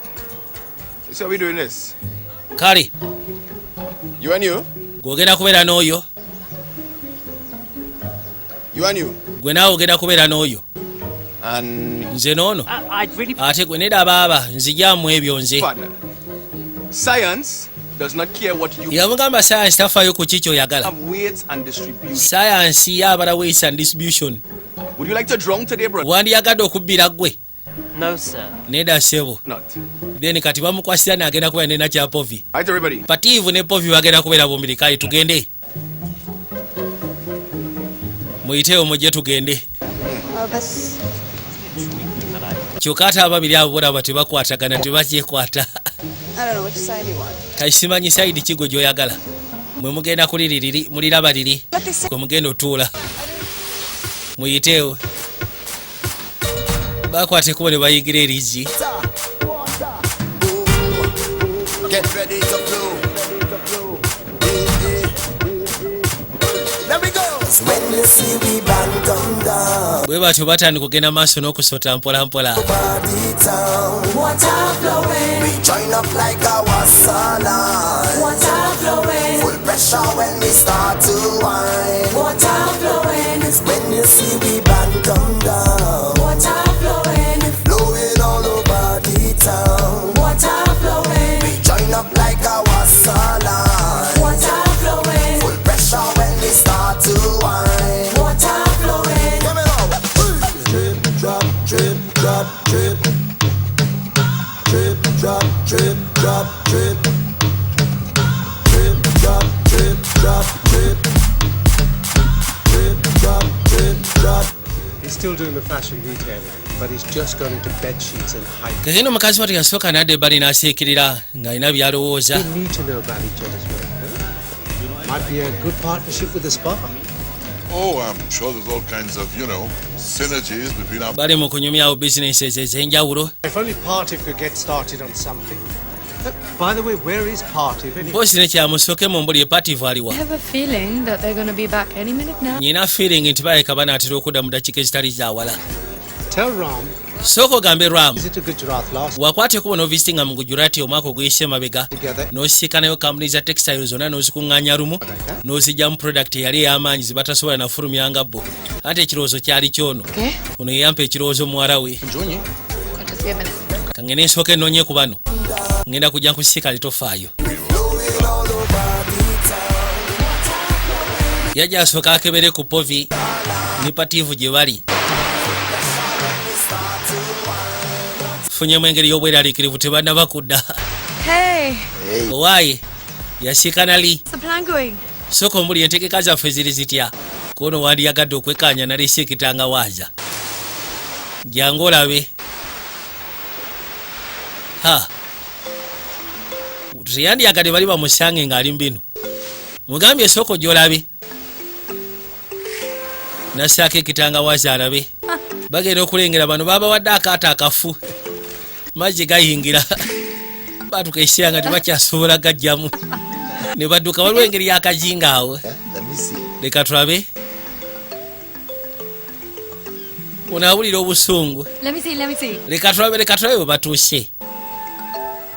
So we doing this. Kale. You and you. Gwogenda kubeera n'oyo. You and you. Gwe naawe ogenda kubeera n'oyo. And nze n'ono. I'd really Ate gwe nedda baaba, nzijaamu ebyo nze. Partner. Science does not care what you Yamugamba sayansi tafaayo ku ki kyoyagala. Have weights and distribution. Sayansi yabala weights and distribution. Would you like to drown today, bro? Wandiyagadde okubbira ggwe? No, sir. Nedda ssebo. Not. Then kati bamukwasira naagenda kubeera nena kya Povi. Right, everybody. Patiivu ne Povi bagenda kubeera bombiri. Kale tugende, muyiteewo mujje tugende. Well, this. Kyokka ate ababiri abo bolaba tebakwatagana, tebakyekwata. I don't know which side you want. Kati simanyi side ki gwe gy'oyagala. Mwe mugenda kuli liriri, muliraba liri kwe mugenda otuula. Muyiteewo. Bakwata ekkubo ne bayingira erizzi. Get ready to flow. Let me go. When you see we band come down, Bwe batyo batandika okugenda maaso n'okusota mpola mpola. Party town. Water flowing. We join up like a wasala. Water flowing. Full pressure when we start to wine. Water flowing. It's when you see we band come down. Water flowing. Flowing all over the town. Water flowing. We join up like a wasala. Water flowing. Full pressure when we start to wine. Water flowing. Come on. Drip, drop, drip, drop, drip. Drip, drop, drip, drop, drip. Drip, drop, drip, drop, drip. Drip, drop, drip, drop. He's still doing the fashion retailing, but he's just gone into bed sheets and hype. Kagenda omukazi wati yasooka n'adda ebbali n'asiikirira ng'alina by'alowooza. We need to know about each other's work. Huh? Might be a good partnership with the spa. Oh, I'm sure there's all kinds of synergies between our Bali mu kunyumyawo bizinesi ez'enjawulo. If only Partiv could get started on something. By the way, where is Partiv anyway? Mpozi nekyamusooke mu mbuli, Epativu aliwa? I have a feeling that they're gonna be back any minute now. Nyina feeling nti baleka banaatera okudda mu dakiika ezitali zawala. Tell Ram Sooka ogambe Ram. visit to Gujarat last Wakwata ekkubo n'ovisitinga mu Gujurati omwaka oguyise emabega, n'osiikanayo kampuni za textile zonna n'ozikuŋŋaanya lumu n'ozijjamu product eyali ey'amaanyi ze batasobola nafulumyanga bo. Anti ekirowoozo kyali kyono. Okay. Ono yeyampa ekirowoozo, muwala we. I'll just be a minute. Kangende nsooka enoonye ku bano, ŋŋenda kujja nkusiikale, tofaayo. Yajja asooka akebere ku Povi ne Patiivu gye bali. Funyemu engeri y'obweraliikirivu, tebannaba kudda. Hey, Owaaye, yasiikana li. what's the plan going? Sooka omuli, entegeka zaffe ziri zitya? Kono wandiyagadde okwekkaanya nalisiikitanga waaza. Jangu olabe. Ha, teyandiyagadde bali bamusange ng'ali mu bino. Mugambye sooka ojja olabe. Nassaako ekitanga waaza alabe. Bagenda okulengera bano babawadde akaato akafu, mazzi gayingira, batuka ekiseera nga tebakyasobola gajjamu ne badduka. Waliwo engeri y'akajinga awo. Let me see. Leka tulabe. Ono awulira obusungu. Let me see, let me see. Leka tulabe, leka tulabe bwe batuuse.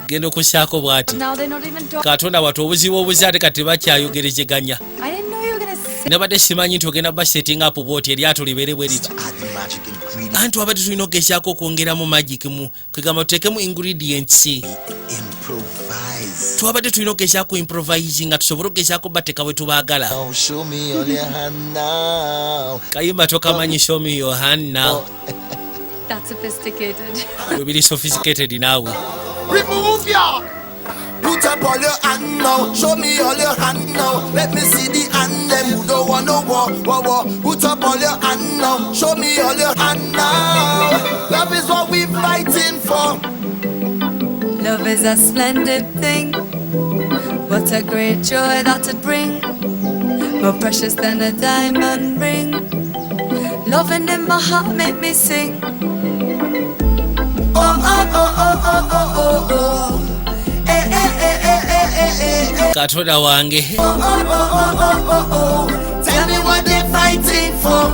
Genda okussaako bw'ati. Now they're not even talking. Katonda watu, obuzibu obuzi, ate kati tebakyayogerezeganya. I didn't know you were gonna say. Nabadde simanyi nti ogenda basetting up bwoti eryato libeere bwe riti. Add the magic ingredient. Anti wabadde tulina okugezaako okwongeramu magic mu kwegamba tuteekemu ingredients. Improvise. Twabadde tulina okugezaako improvise nga tusobole okugezaako bateeka bwe tubaagala. Oh, show me all your hand now. Kayimba tokamanyi, "Show me your hand now"? That's sophisticated. Bwe biri sophisticated naawe. Remove ya. Put up up all your hand now. Show me all your hand now. Let me see the hand them who don't want no war, war, war. Put up all your hand now. Show me all your hand now. Love is what we fighting for. Love is a splendid thing. What a great joy that it bring. More precious than a diamond ring. Loving in my heart make me sing. Oh oh oh oh oh oh oh oh. Eh eh eh eh eh eh eh eh. Katonda wange. Oh oh oh oh oh oh oh. Tell me what they're fighting for.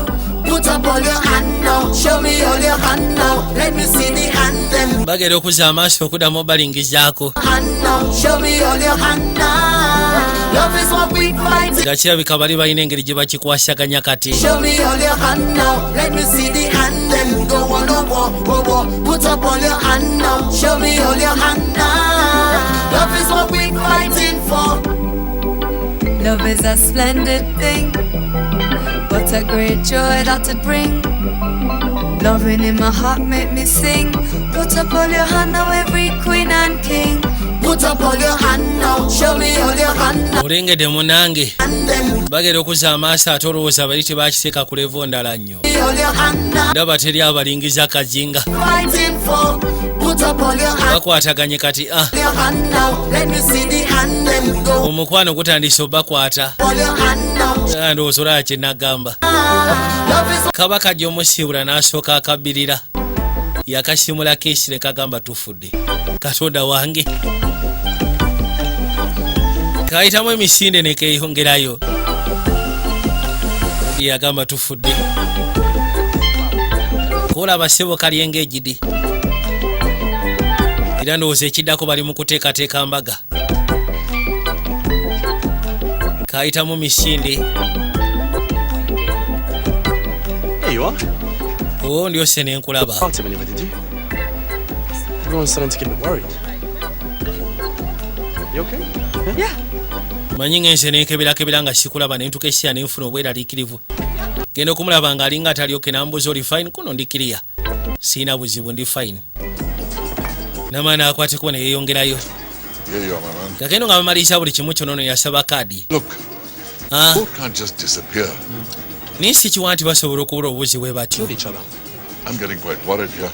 Put up all your hand now. Show me all your hand now. Let me see the hand them. Bagenda okuzza amaaso okuddamu obalingizaako. Hand now. Show me all your hand now. Love is what we fighting. Nga kirabika bali balina engeri gye bakikwasaganya kati. Show me all your hand now. Let me see the hand them who don't want no war, war, war. Put up all your hand now. Show me all your hand now. Love is what we fighting for. Love is a splendid thing. What a great joy that it bring. Loving in my heart make me sing. Put up all your hand now, every queen and king. Put up all your hand now. Show me all your hand now. Olengedde munange. And them Bagenda okuzza amaaso ate olowooza bali tebakiteeka ku level ndala nnyo. all your hand now. Ndaba teri abalingiza kazinga. Fighting for. Put up all your hand. Bakwataganye kati ah. Your hand now. Let me see the hand them who don't Omukwano gutandise obakwata. all your hand now. Ah, ndowooza olaba kye nagamba. Love is Kabaka gy'omusiibula n'asooka akabbirira. Yakasimula keesi ne kagamba tufudde. Katonda wange. Kayitamu emisinde ne keeyongerayo. Yagamba tufudde. Koolaba ssebo kali engaged. Era ndowooza ekiddako bali mu kuteekateeka mbaga. Kayitamu misinde. Here you are. Oo ndyose ne nkulaba. Party anyway, did you? Everyone's starting to get a bit worried. You okay? Yeah. Manyi ngenze nenkeberakebera nga sikulaba ne ntuuka ekiseera ne nfuna obweraliikirivu. Genda okumulaba ng'alinga atalyoke n'ambuuza, "Oli fine?" Kuno ndi clear, siina buzibu, ndi fine. N'amaani akwateko ne yeeyongerayo. Here you are, my man. Gagendo nga bamaliriza buli kimu kyonna, ono yasaba kaadi. Look, Ah, boat can't just disappear. Naye si kiwa nti basobola okubula obuzi bwe batyo. Each other. I'm getting quite worried here.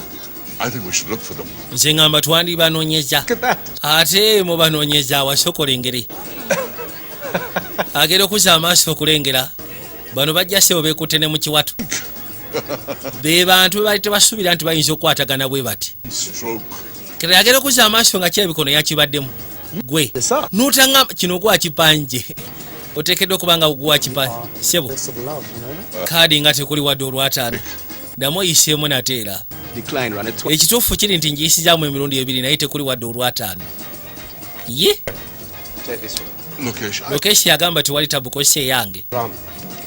I think we should look for them. Nze ŋŋamba twandibanoonyeza ate mubanoonyeza awasooka olengere. Agenda okuzza amaaso okulengera bano bajja sebo beekutte ne mu kiwato. Be bantu be bali tebasuubira nti bayinza okukwatagana bwe bati. Stroke. Kati agenda okuzza amaaso nga kirabika ono yakibaddemu. Gwe n'otanga kino gwakipanje, oteekeddwa okuba nga gwakipanje sebo. Best of love, you know? Kaadi nga tekuli wadde olwataano. Ddamu oyiseemu nate era. Decline, run it twice. Ekituufu kiri nti njiyisizaamu emirundi ebiri naye tekuli wadde olwataano ye. Take this one. Lokesh, I Lokeshi agamba tewali tabu, kozesa eyange. Ram,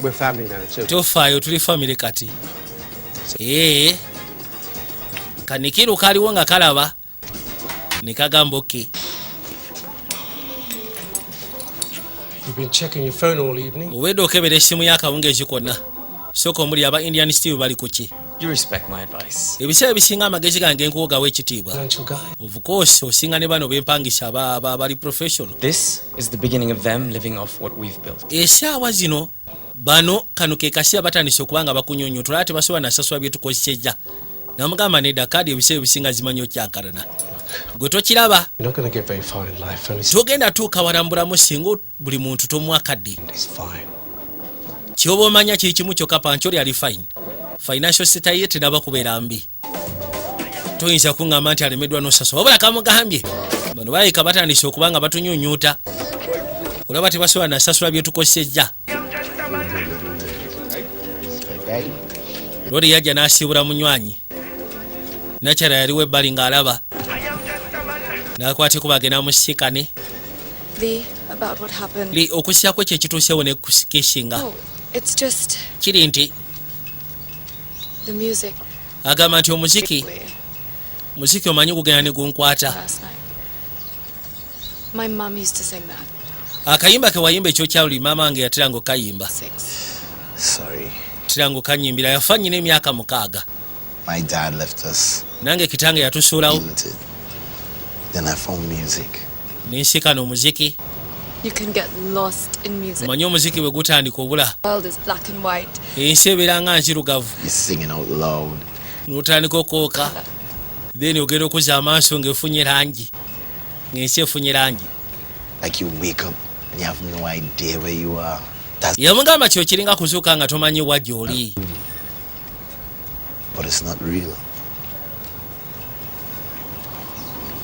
we're family now. It's okay. Tofaayo, tuli family kati. Ee, kanikiru kaliwo nga kalaba ne kagamba okay. You've been checking your phone all evening. Obwedde okebera essimu y'akawungeezi konna. Sooka omuli aba Indian Steel bali ku ki? You respect my advice. Ebiseera ebisinga amagezi gange nkuwogawo ekitiibwa. Financial guy. Of course, osinga ne bano bempangisa abali professional. This is the beginning of them living off what we've built. Essaawa zino bano kano ke kaseera batandise okuba nga bakunyonyotola tebasobola nasasula bye tukozesezza. Namugamba nedda, kaadi ebiseera ebisinga zimanyi okyankalana. Gwe tokiraba. You're not going to get very far in life. Only Togenda tuuka wala mu bulamu singa buli muntu tomuwa kadde. is fine. Kyoba omanya kiri kimu kyokka, Pancholi ali fine. Financial state ye tenaba kubeera mbi. Toyinza kuŋŋamba nti alemeddwa n'osasula. Wabula kamugambye bano balabika batandise okuba nga batunyunyuuta, olaba tebasobola nasasula bye tukozesezza. Lori yajja n'asiibula munywanyi. Nakyala yaliwo ebbali ng'alaba n'akwateko bagenda musikane. Lee, about what happened. Li okusyako ekyo ekituusewo ne kukisinga. Oh, it's just Kiri nti the music agamba nti omuziki, muziki omanyi gugenda ne gunkwata. Last night. My mum used to sing that. Akayimba ke wayimba ekyokyaluli maama wange yateranga okayimba. Sorry. Teranga okanyimbira. Yafa nnyina emyaka 6. My dad left us. Nange kitange yatusuulawo. Then I found music. Nensikana omuziki. You can get lost in music. Omanyi omuziki bwe gutandika obula. The world is black and white. Ensi ebeera nga nzirugavu. You're singing out loud. N'otandika okwoka, then ogenda okuzza amaaso ng'efunye langi, ng'ensi efunye langi. Like you wake up and you have no idea where you are. That's Yamugamba kyo kiringa kuzuuka nga tomanyi wa gy'oli. But it's not real.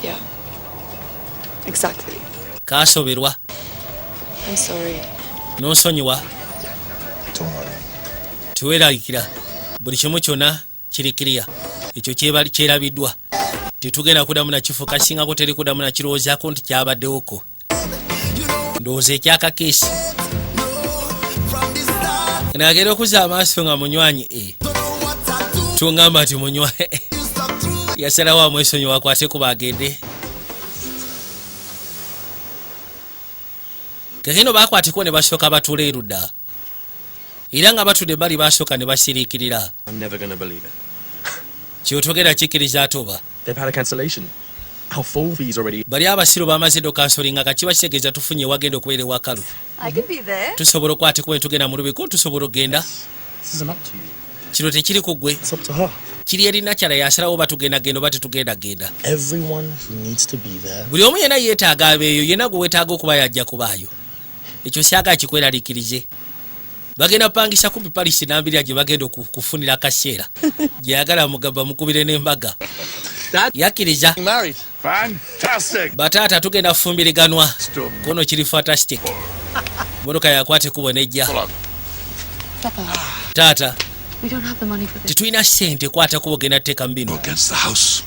Yeah. Exactly. Kasoberwa. I'm sorry. N'onsonyiwa. Don't worry. Tiweeraliikira, buli kimu kyonna kiri kiriya. Ekyo kyerabiddwa, tetugenda kuddamu nakifu kasingako, teri kuddamu nakirowoozaako nti kyabaddewoko. Ndowooza ekyakakeesi nagenda okuzza amaaso nga munywanyi e tungamba nti munywanyi yasalawo amwesonyiwa akwate kuba agende. Kakino bakwateko ne basooka batuula erudda, era nga batudde bali basooka ne basiriikirira. I'm never gonna believe it. Kyotogera kikkiriza ate oba? They've had a cancellation. Our full fees already. Bali abasiru bamaze dda okansolinga, kakiba kitegeeza tufunye ewagenda okubeera ewakalu. I could be there. Tusobola okwatekuba ne tugenda mu lubiko, tusobola okgenda. This isn't up to you. Kino tekiri ku ggwe. It's up to her. Kiri eri nakyala, yasalawo oba tugenda genda oba tetugenda genda. Everyone who needs to be there. Buli omu yenna yeetaaga abeeyo, yenna gwe weetaaga okuba yajja kubaayo. Ekyo syagala kikweraliikirize. Bagenda pangisa kumpi palisi nambirya gye bagenda kufunira akaseera gyeyagala mugamba mukubire n'embaga. Yakkiriza. Married. Fantastic. Bataata, tugenda kufumbiriganwa kono, kiri fantastic. Motoka yakwata ekubo nejja. Papa, Taata. we don't have the money for this. Tetulina ssente, kwata kubo genda tuteeka mu bino. Against the house.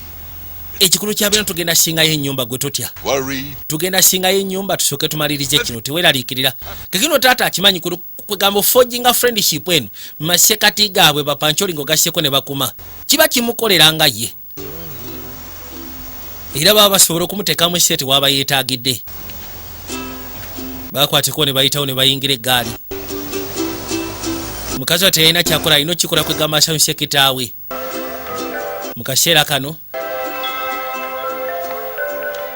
Ekikulu kya bino, tugenda singayo ennyumba, gwe totya. Worry. Tugenda singayo ennyumba, tusooke tumalirize kino, teweeraliikirira. Kekino taata akimanyi kwegamba forginga friendship eno masekati gaabwe bapancholi ng'ogasseko ne bakuma kiba kimukolera nga ye, era baba basobola okumuteekamu sente waaba yeetaagidde. Bakwateko ne bayitawo ne bayingira eggaali. Mukazi wa teyalina kyakola, alina okukikola kwegamba asanyuse kitaawe mu kaseera kano.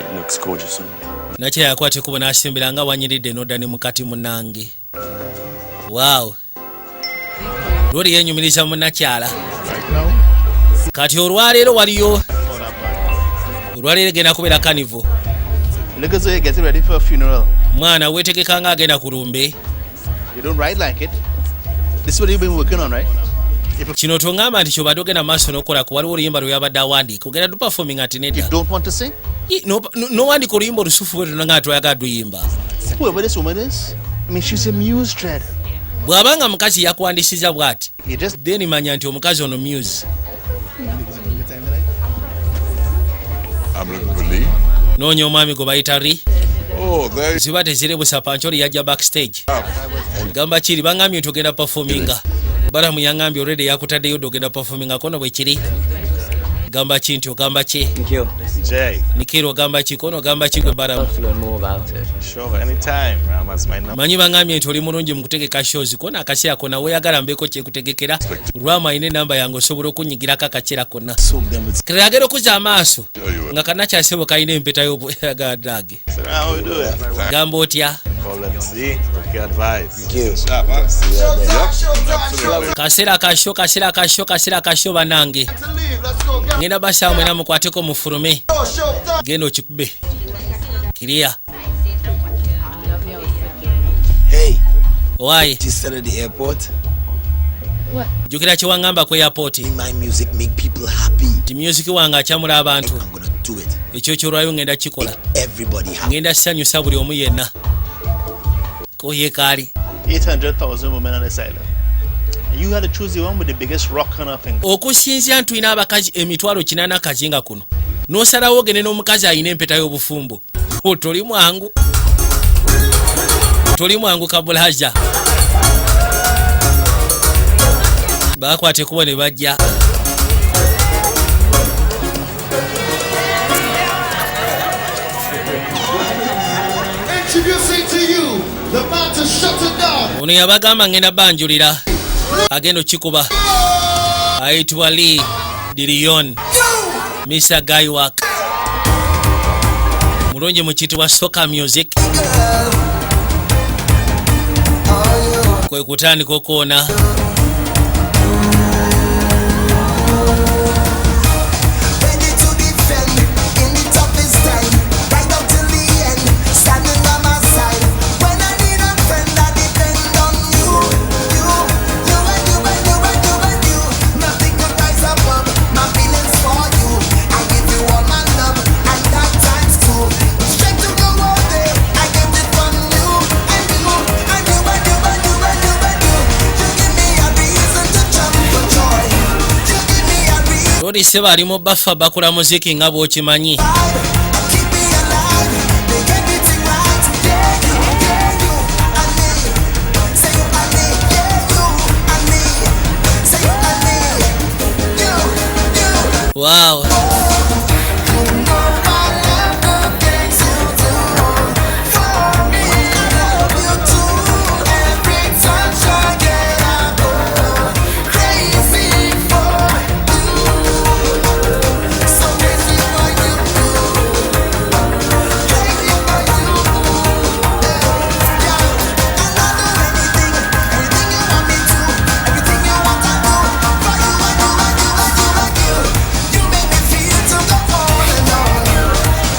It looks gorgeous on you. Nakyo yakwata ekubo n'asimbira nga wanyiridde n'odda ne mukati munange. Waawo, lwoli yenyumiriza munnakyala. Kati olwaleero waliyo, olwaleero egenda kubeera carnival. Look as though you're getting ready for a funeral. Mwana weetegeka nga agenda ku lumbe. You don't ride like it. This is what you've been working on, right? If Kino toŋŋamba nti kyobadde ogenda maaso n'okolako. Waliwo oluyimba lwe yabadde awandiika, ogenda duperforming ati nedda. You don't want to sing? N'owandiika oluyimba olusufu bwe luno nga twayagala duyimba. Whoever this woman is, I mean, she's a muse, Dread. Bw'abanga mukazi yakwandisiza bw'ati, You just then manya nti omukazi ono muse. I'm looking for Lee. Noonya omwami gwe bayita Ri. Oh, there. Ziba tezirebusa, Pancholi yajja backstage. Gamba kiri baŋŋambye nti ogenda performinga. Balamu yaŋŋambye already yakutaddeyo dde, ogenda performinga kono bwe kiri. Gamba ki nti ogamba ki? Nikhil. Jay. Nikiro, ogamba ki kono, ogamba ki gwe Balamu? Love to learn more about it. Sure, anytime. Rama's my number. Manyi baŋŋambye nti oli mulungi mu kutegeka shows kona, akaseera konna weeyagala mbeeko kyekutegekera. Lwamu alina enamba yange, osobola okunyigirako akaseera konna. Kagera okuzza amaaso nga kanakyasebo kalina empeta y'obugadage. How we do it? Gamba otya? Problem C. Good advice. Kaseera kasho, kaseera kasho, kaseera kasho. Bannange, ngenda basaawa mwena, mukwateko mufulume, genda okikube kiriya. Hey, Owaayi. you said at the airport, Jjukira kyewaŋŋamba ku airport. My music make people happy. Nti music wange akyamula abantu. I'm gonna do it. Ekyo kyolwayo ngenda kikola. Everybody happy. Ngenda sanyusa buli omu yenna koye kaali. 800,000 women on this island. And you had to choose the one with the biggest rock on her finger. Okusinzira ntulina abakazi 800,000 kazinga kuno, n'osalawo ogende n'omukazi alina empeta y'obufumbo. O, toli mwangu, toli mwangu kabulaza. Bakwata ekubo ne bajja. Introducing to you the man to shut it down. Ono yabagamba ngenda banjulira agenda okikuba, ayitibwa Lee Dilion, Mr Gaiwak. Mulungi mu kiyitibwa soca music, kwe kutandika okwona. Ready to defend in the toughest time, right up till the end, standing by my side. When I need a friend, I depend on you, you, you and you and you and you and you. Nothing could rise above my feelings for you. I give you all my love, and that times two. Straight to go all day, I get it from you and you and you and you and you and you and you. You give me a reason to jump for joy. You give me a reason. Lodi seba ali mu bafa bakola muziki nga bw'okimanyi. Keep me alive, make everything right. Yeah, you, yeah, you and me. Say you and me, yeah, you and me. Say you and me, you, you. Wow. You know I love the things you do for me. I love you too. Every touch I get, I go crazy for you. So crazy for you. Crazy for you. Yeah, and I'll do anything, everything you want me to, everything you want I do for you and you and you and you and you. You make me feel to go on and on.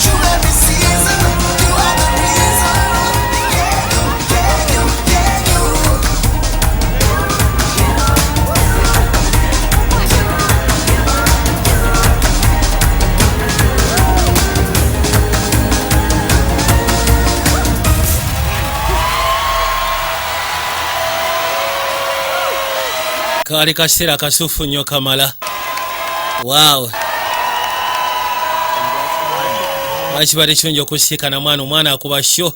Through every season, you are the reason. Yeah, you, yeah, you, yeah, you. Kaali kaseera kasufu nnyo kamala. Wow, bakibadde kirungi okusiikana mwana. Omwana akuba show,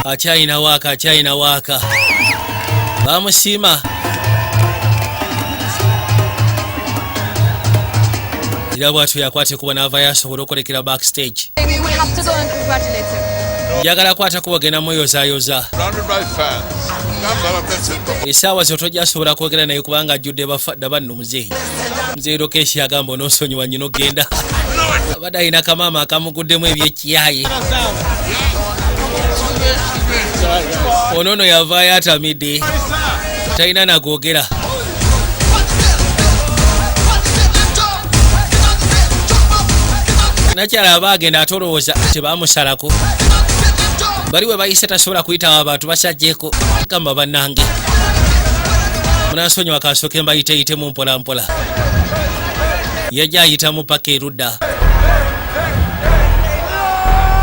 akyalina waaka, akyalina waaka, bamusiima era bwatyo yakwata ekuba n'avayo asobole okwolekera backstage. We have to go and congratulate him. Njagala kwata kuba genda mweyozaayoza. Surrounded by fans. Come on, that's it. Essaawa zo tojja sobola kwogera naye kubanga ajjudde bafadda banno. Muzeeyi, muzeeyi Lokeshi agamba onoosonyiwa nnyina okgenda, abadde alina kamaama akamuguddemu ebyekiyaye. Ono nno yavaayo atamidde, talina nagwogera. Nakyala aba agenda ate olowooza tebamusalako bali we bayise, tasobola kuyitawo, abantu basajjeeko. Gamba bannange munansonyiwa, kasooke mbayiteyitemu mpola mpola. Yajja ayitamu paka erudda,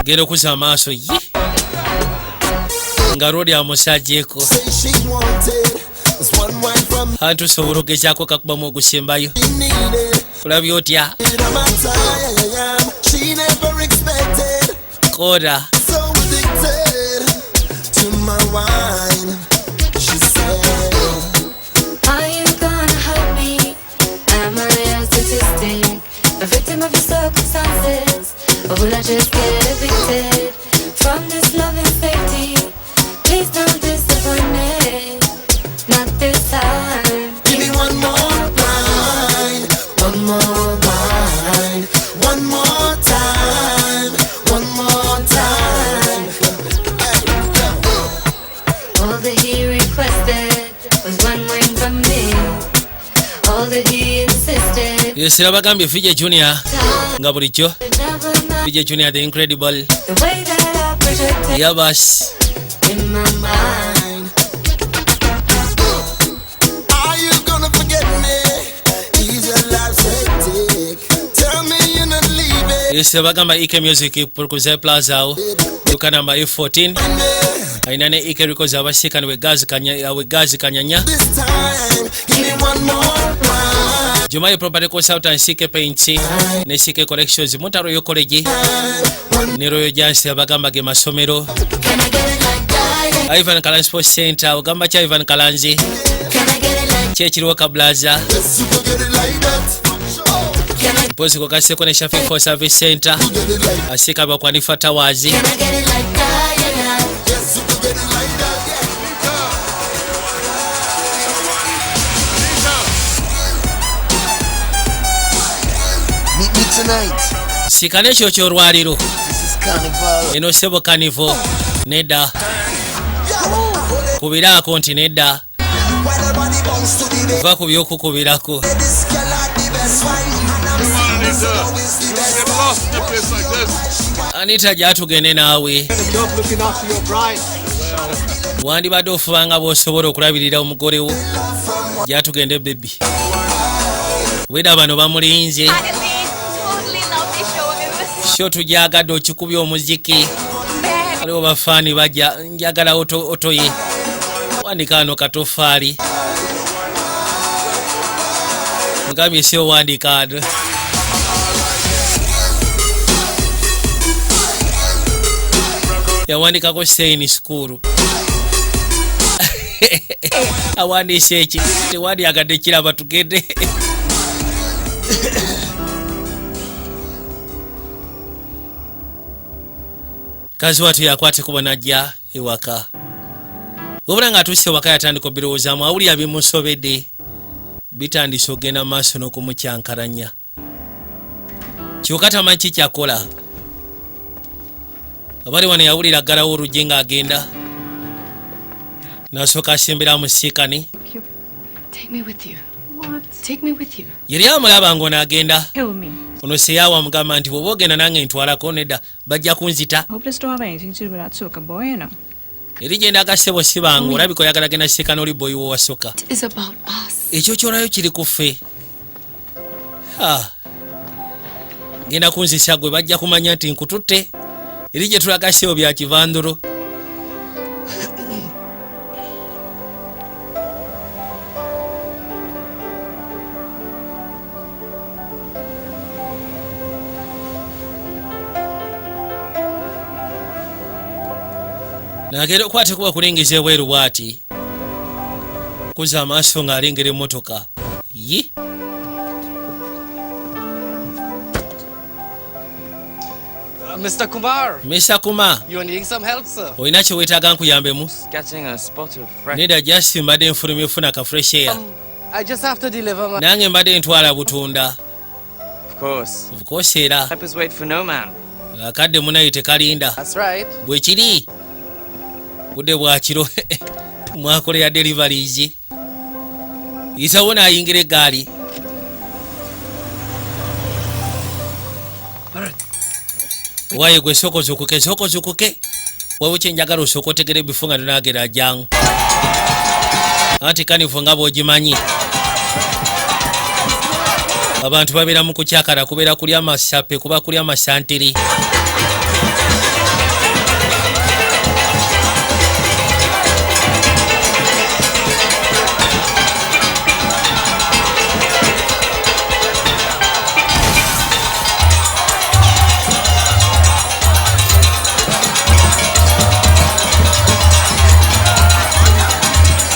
genda okuzza amaaso ye nga lwoli amusajjeeko. Say she wanted was one wine from Anti osobola ogezaako kakubamu ogusembayo. Me needed. Olabye otya? It on my time. She never expected. Koda. So addicted to my wine. She said. Are you gonna help me? Am I a statistic? A victim of your circumstances? Or will I just get evicted from this loving safety? Please don't disappoint me. Not this time. Give me one more wine, one more wine, one more time, one more time. All that he requested was one wine from me. All that he insisted. Yesera bagambye VJ Junior nga bulijjo. Never mind VJ Junior the Incredible. the way that I projected Yabas. in my mind. Are you gonna forget me? Is your life hectic? Tell me you're not leaving. Yesera bagamba Ek Music Prokuze Plaza awo duka namba E14, alina ne Ek Records abasiikani wegazi kanyanya. This time, give me one more wine. Jumayi Property Consultant, CK Paints ne CK Collections, Mutaro College ne Royal Jansi abagamba ge masomero. Can I get it like that? Ivan Kalanzi Sports Center, ogamba kya Ivan Kalanzi? Can I get it like Kyekiriwo Kablaza. Yes, you can get it like that. Can I Mpozi kogaseko ne Shafi for Service Center asiika bakwanifa Towers. Can I get it like that? Yeah, yeah. Yes, you can get it like that. Yeah. Meet me tonight. Sikana ekyo kyolwaliro. Carnival. Eno sebo carnival nedda, kubiraako nti nedda. When everybody bounce to the beat. Va ku byokukubirako. This girl had the best wine, and I'm seeing this always the best. Get lost in a place like this. Anita, gyatugende naawe. The job looking after your bride. Wandibadde ofubanga bw'osobola okulabirira omugole wo. Gyatugende baby, weda bano bamulinze. Totally loved the show. It was Sho tujagadde okikubya omuziki, waliwo bafaani bajja. Njagala otoye wandika ano katofaali. Mugambye si owandiika ano. Yawandikako sein school, awandiise eki tewandyagadde kiraba. Tugende. Kazi watu yakwate kuba najja ewaka, wabula ng'atuuse ewaka yatandika obirowoozaamu, awulira bimusobedde, bitandise okugenda mu maaso n'okumukyankalanya, kyokka tamanyi ki kyakola. Abali wano yawulira aggalawo oluggi ng'agenda, nasooka asembera amusiikane. Take me with you. What? Take me with you. Yali amulaba ng'ono agenda. Kill me. Ono seyaawo amugamba nti bw'oba ogenda nange ntwalako, nedda, bajja kunzita. Hope this don't have anything to do with that soca boy, you know. Eri gye ndaga ssebo si bangu, olabika oyagala genda siikana oli boyi wo wasoka. It is about us. Ekyo kyolayo kiri ku ffe. Ah. Genda kunzisa gwe, bajja kumanya nti nkututte. Eri gye tulaga ssebo bya kivanduro. Nagera okwate kuba kulengeza ebweru bw'ati, kuza amaaso ng'alengera emmotoka ye. Mr. Kumar, Mr. Kumar. you are needing some help, sir. Olina kye weetaaga nkuyambemu? Catching a spot of fresh. Nedda, just mbadde nfulumya efuna ka fresh air. I just have to deliver my. Nange mbadde ntwala butunda. Of course. Of course era. Peppers wait for no man. Akadde munaye tekalinda. That's right. Bwe kiri, budde bwa kiro mwakolera deliveries, yitawo n'ayingira eggaali. Waaye gwe sooka ozukuke, sooka ozukuke, waliwo kyenjagala osooka otegera ebifo nga tonagera jangu. Anti carnival nga bw'ogimanyi, abantu babeera mu kukyakala, kubeera kulya amasape, kuba kulya amasantiri.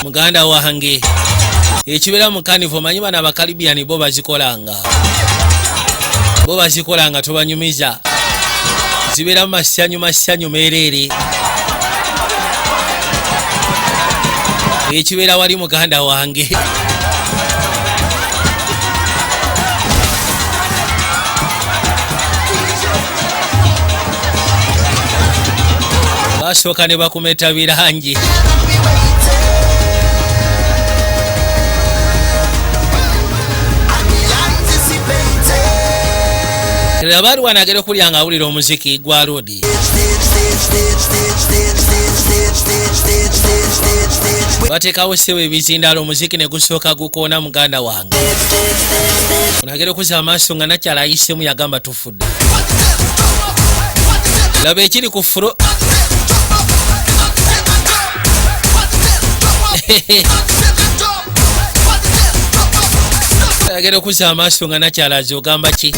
Muganda wange, ekibeera mu carnival manyi bano Abakalibiani bo bazikolanga, bo bazikolanga tobanyumiza, zibeera mu masanyu, masanyu meereere. Ekibeera wali, muganda wange, basooka ne bakumeta birangi. Abaali agera okulya nga awulira omuziki gwa loodi. Bateekawo ssebo ebizindaalo, omuziki ne gusooka gukoona. Muganda wange, onagera okuzza amaaso nga nakyala ayisemu, yagamba tufudde. Laba ekiri ku floor. Agera okuzza amaaso nga nakyala aze, ogamba ki?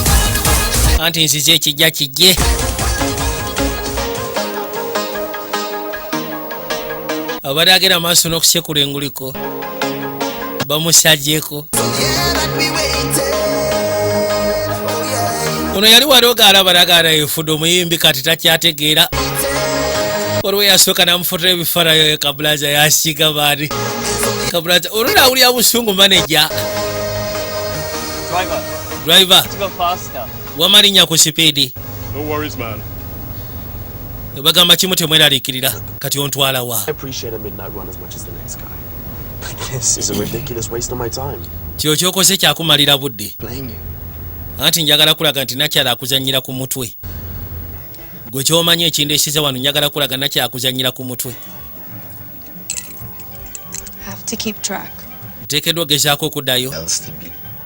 Anti nzize ekijja kijje. Abadde agenda maaso n'okusekula enguliko, bamusajjeko. Ono yali waloga alaba nagaana yefudde omuyimbi, kati takyategeera. Waliwo yasooka namufotola ebifaananyi, kabulaza yasiga baani kabulaza olwo naawulira busungu maneja. Driver. Driver. To go faster. Wamalinnya ku speed. No worries, man. Bagamba kimu, temweraliikirira. Kati ontwala wa? I appreciate a midnight run as much as the next guy. But this is a ridiculous waste of my time. Kyo kyokoze kyakumalira budde. Blame you. Anti njagala kulaga nti nakyala akuzanyira ku mutwe. Gwe kyomanyi ekindeesiza wano, njagala kulaga nakyala akuzanyira ku mutwe. Have to keep track. Nteekeddwa ogezaako okuddayo.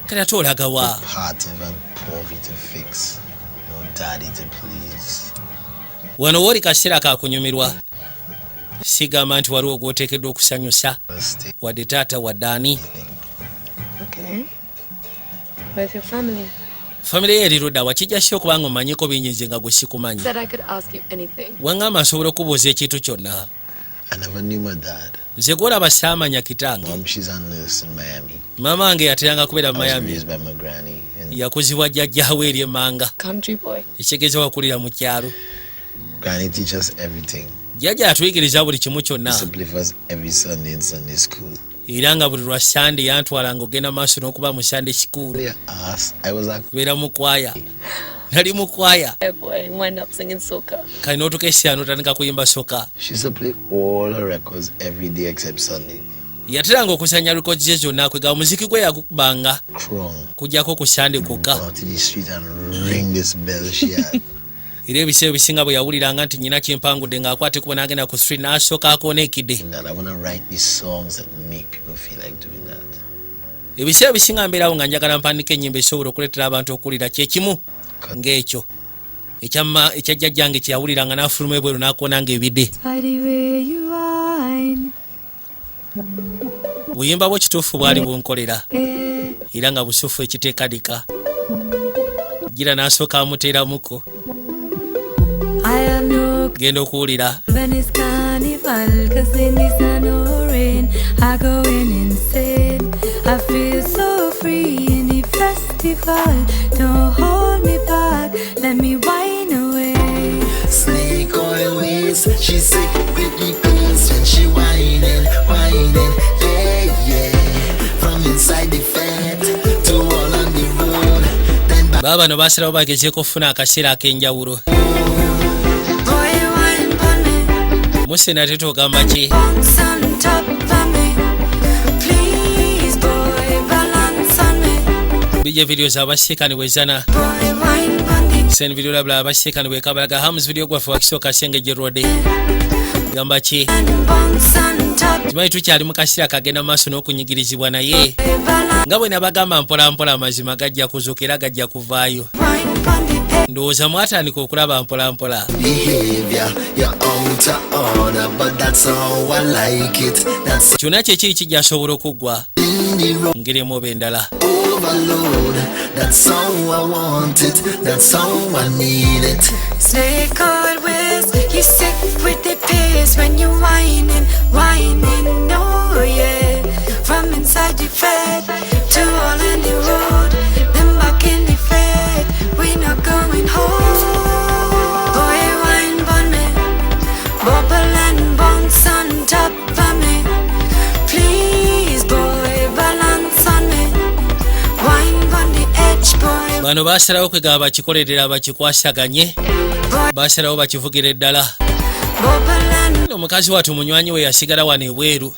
Kati ate olaga wa? Part of a poverty to fix. No daddy to please. Wano wooli kaseera kakunyumirwa, sigamba nti waliwo gwoteekeddwa okusanyusa, wadde taata wadde ani. Okay. Where's your family? Famire ye eri ludda wa? Kijja si okuba nga omanyiko bingi nze nga gwe sikumanyi. Said I could ask you anything. Waŋŋamba nsobola okubuuza ekintu kyonna. I never knew my dad. Nze gwolaba saamanya kitange. Mom, she's a nurse in Miami. Maama wange yateranga kubeera mu I was Miami. raised by my granny. And Yakuzibwa jjajjaawe eri emmanga. Country boy. Ekitegeeza wakulira mu kyalo. Granny teach us everything. Jjajja yatuyigiriza buli kimu kyonna. Used to play for us every Sunday in Sunday school. Era nga buli lwa Sande yantwalanga ogenda maaso n'okuba mu Sande school. Ass. I was like, Beera mu kwaya, nali mu kwaya. Yeah, boy, wind up singing soca. Kale n'otuuka ekiseera n'otandika kuyimba soca. She used to play all her records every day except Sunday. Yateranga okusanya records ze zonna, kwegaba omuziki gwe yagukubanga Krong. kujjako ku Sande kwokka. Out to the street and ring this bell she had. Era ebiseera ebisinga bwe yawuliranga nti nyina kyempangudde, ng'akwata ekubo n'agenda ku street n'asooka akoona ekidde. That I want to write these songs that make people feel like doing that. Ebiseera ebisinga mbeerawo nga njagala mpandika ennyimba esobola okuleetera abantu okuwulira kyekimu ng'ekyo ekyamma ekya jjajjange kye yawuliranga n'afuluma ebweru n'akoona ng'ebidde. By the way you whine. Buyimba bwo kituufu bwali bunkolera Eh. era nga busufu ekiteekadika gira n'asooka amuteeramuko. I have no Genda okuwulira. when it's carnival, 'cause in the sun or rain, I go in insane. I feel so free in the festival. Don't hold me back, let me whine away. Snake oil waist, she sick with the pace when she whining, whining, yeah. From inside the fete to all on the road, then back. Baba bano basalawo bagezeeko okufuna akaseera ak'enjawulo. Boy, wine pon me, Musena ate togamba ki? Bounce on top of me. Please, boy, balance on me. Bijja videos abasiikani bwezana. Boy, wine pon the Sen video labula abasiikani bwekabalaga hams video gwaffe wakisooka Sengejje Road gamba ki? Bounce on top. Kimanyi tukyali mu kaseera kagenda maaso n'okunyigirizibwa, naye Balance, nga bwe nabagamba, mpolampola amazima gajja kuzuuka era gajja kuvaayo. Wine pon the Ndowooza mwatandika okulaba mpolampola. Behavior, you're out of order, but that's how I like it. That's Kyonna kyekiri kijjasobola okuggwa in the road ngeri emu oba endala. Overload. That's how I want it. That's how I need it. Snake oil waist, you sick with the pace when you whining, whining, oh yeah. From inside the fed to all in the road, then back in the fed, we not going home. Boy, wine pon me, bubble and bounce on top of me. Please, boy, balance on me. Wine on the edge, boy. Bano basalawo kwegaba bakikolerera bakikwasaganye, basalawo bakivugira eddala. Bubble and Omukazi wattu munywanyi we yasigala wano ebweru.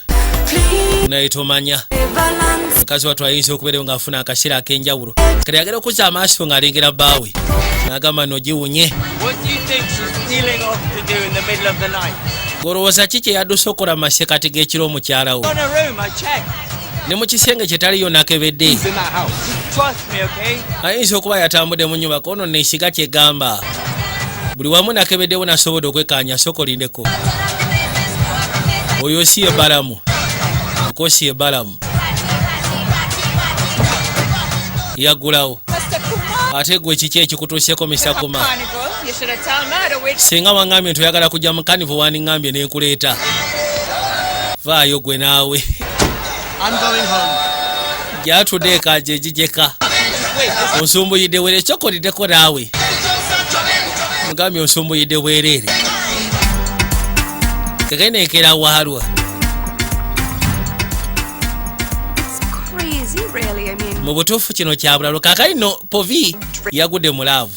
Please, Naye tomanya, balance. Mukazi wattu ayinza okubeerayo ng'afuna akaseera ak'enjawulo. Kati agenda okuzza amaaso ng'alengera bbaawe n'agamba nogiwunye. What do you think she's stealing off to do in the middle of the night? Golowooza ki kye yadduse okukola mu masekati g'ekiro omukyalawo? On her room, I checked. Ne mu kisenge kye taliyo, nakebedde. He's in that house. Trust me, okay? Ayinza okuba yatambudde mu nyumba kono neesiga kyegamba buli wamu nakebeddewo nasobodde okwekkaanya. Sooka olindeko, oyo si ye Balamu okosi ye Balamu yaggulawo. Ate gwe kiki ekikutuuseko, Mr Kuma? Carnival. You should have told me to wait. Singa waŋŋambye nti oyagala kujja mu carnival, wandiŋŋambye nenkuleeta. Vaayo gwe naawe. I'm going home. Gyatudde eka gyegijeka onsumbuyidde bwereere, kyokoliddeko naawe mugambye onsumbuyidde bwereere kagendenkera waalwa. It's crazy, really. I mean, Mu butuufu kino kya bulalo. Kaakali nno Povi yagudde mu love,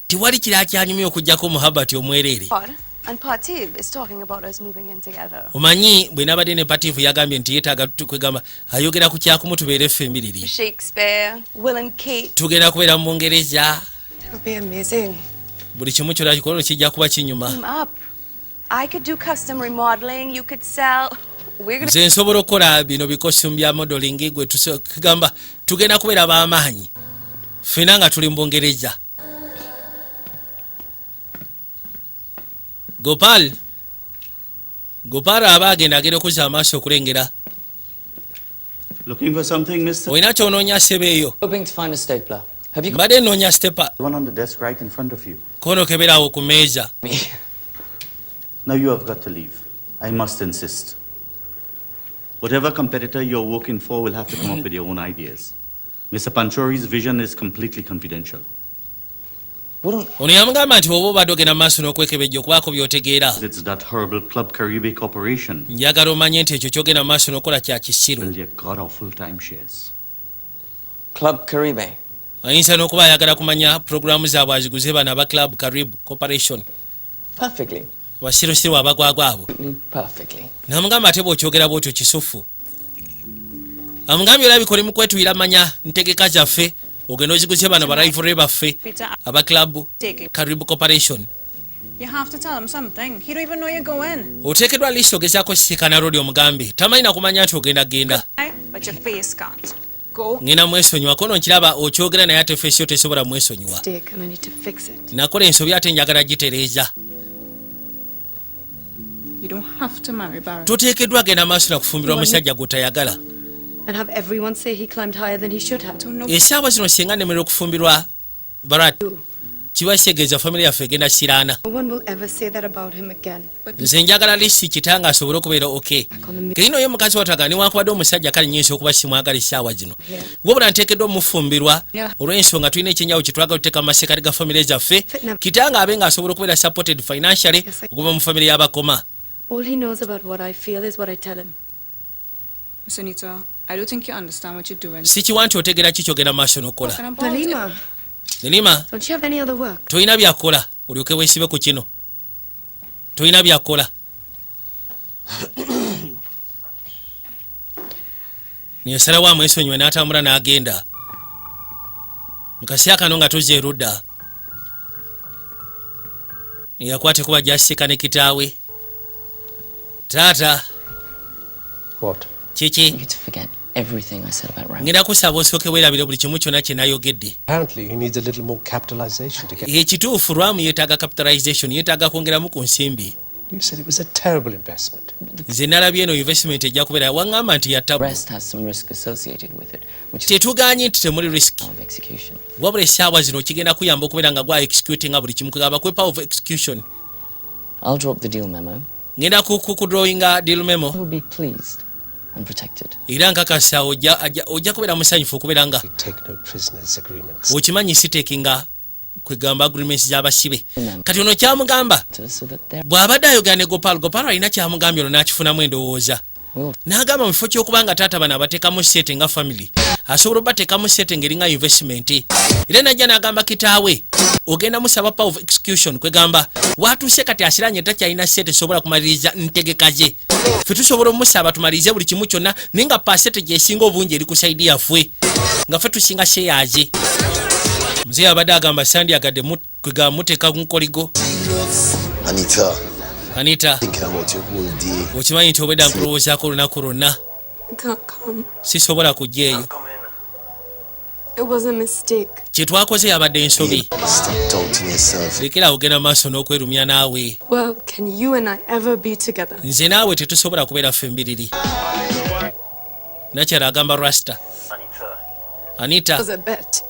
tiwali kirala kyanyumya okugjako muhabati omwereere. what? And Partiv is talking about us moving in together. Omanyi bwe nabadde ne Patiifu, yagambye nti yeetaaga kwegamba ayogera ku kyakumu tubeere ffe embiriri. Shakespeare, Will and Kate. Tugenda kubeera mu Bungereza. It'll be amazing. Buli kimu kyonna kikolo kijja kuba kinyuma. Team up. I could do custom remodeling. You could sell. We're gonna. Nze nsobola okukola bino bi costume bya modeling, gwe kugamba tugenda kubeera b'amaanyi ffena nga tuli mu Bungereza. Gopal, Gopal aba agenda, agenda okuzza amaaso okulengera. Looking for something, mister? Olina kyonoonya, ssebo eyo? Hoping to find a stapler. Have you Mbadde nnoonya stapler. The one on the desk right in front of you. Kono keberaawo ku meeza. Me? Now you have got to leave. I must insist. Whatever competitor you're working for will have to come up with their own ideas. Mr. Panchori's vision is completely confidential. Ono yamugamba nti oba obadde ogenda mu maaso n'okwekebejja okubaako by'otegeera. It's that horrible Club Caribe Corporation. Njagala omanye nti ekyo kyogenda mu maaso n'okukola kya kisiru. Will your god awful timeshares. Club Caribe. Ayinza n'okuba ayagala kumanya puroguramu zaabwe aziguze bano aba Club Carib Corporation. Perfectly. Basirusiru abagwagwa abo. Perfectly. Namugamba ate bw'okyogera bwotyo kisufu. Amugambye olabika oli mu kwetuyira manya ntegeka zaffe, ogenda oziguze bano ba rival baffe Peter, aba Club taking. Carib Corporation. You have to tell him something. He don't even know you're going. Oteekeddwa lisi ogezaako sisinkana Rodi omugambe, tamanyi na kumanya nti ogenda genda. But your face can't. Go. Ngenda mwesonyiwa, kono nkiraba okyogera naye ate face yo tesobola mwesonyiwa. Mistake, and I need to fix it. Nakola ensobi ate njagala gitereeza. You don't have to marry Barry. Toteekeddwa genda maaso na kufumbirwa musajja gw'otayagala. And have everyone say he climbed higher than he should have. Essaawa zino singa nnemerera okufumbirwa Barat, kiba kitegeeza famire yaffe egenda siraana. No one will ever say that about him again. Nze njagala lisi kitange asobole okubeera okay. Keyino ye mukazi watwaga newankubadde omusajja kale nyinza okuba simwagala essaawa zino, wabula nteekeddwa omufumbirwa olw'ensonga tulina ekyenjawulo kyetwagala otuteeka mu masekati ga famire zaffe, kitange abe ng'asobola okubeera supported financially okuva mu famire y'abakoma. All he knows about what I feel is what I tell him. Sunita, I don't think you understand what you're doing. Sikiwa nti otegeera ki kyogenda mu maaso n'okukola. Talking about Nalima, Nelima, don't you have any other work? Tolina byakukola olyoke weesibe ku kino? Tolina byakukola? Neyasalawo amwesonyiwe n'atambula n'agenda. Mu kaseera kano nga tozza erudda, neyakwata kuba gyasika ne kitaawe taata. What? Kiki? You to forget everything I said about Ram. Ngenda kusaba osooke weerabire buli kimu kyonna kye nayogedde. Apparently, he needs a little more capitalization to get. Ekituufu lwamu yeetaaga capitalization, yeetaaga kwongeramu ku nsimbi. You said it was a terrible investment. Nze nalabye eno investment ejja kubeera, waŋŋamba nti yattabu. Rest has some risk associated with it, which is Tetuganye nti temuli risk, of execution. Wabula essaawa zino kigenda kuyamba okubeera nga gwa executinga buli kimu, kugamba kwe power of execution. I'll drop the deal memo. Ngenda kudrawinga deal memo. I will be pleased and protected. Era nkakasa ojja kubeera musanyufu okubeera nga We take no prisoners agreements. Okimanyi sitekinga kwegamba agreements z'abasibe. Kati ono kyamugamba So that they're bw'abadde ayogera ne Gopal, Gopal alina kyamugambye, ono n'akifunamu endowooza n'agamba mu kifo ky'okuba nga taata bano abateekamu sente nga family, asobola obateekamu sente ng'eringa investment. Era najja n'agamba kitaawe ogenda musaba power of execution, kwegamba watuuse kati asiranye takyalina sente sobola kumaliriza ntegeka ze, ffe tusobola omusaba tumalirize buli kimu kyonna, naye nga percent gyesinga obungi eri ku side yaffe, nga ffe tusinga shares. Muzeeyi abadde agamba sandyagadde kwegamba muteeka nkoligo. Anita, Anita, thinking about you whole day. Okimanyi nti obwedda nkulowoozaako olunaku lwonna? I can't come. Sisobola kujja eyo. It was a mistake. Kye twakoze yabadde ensobi. Stop doubting yourself. Lekera ogenda maaso n'okwerumya naawe. Well, can you and I ever be together? Nze naawe tetusobola kubeera ffe mbiriri. Nakyala agamba Rasta Anita. It was a bet.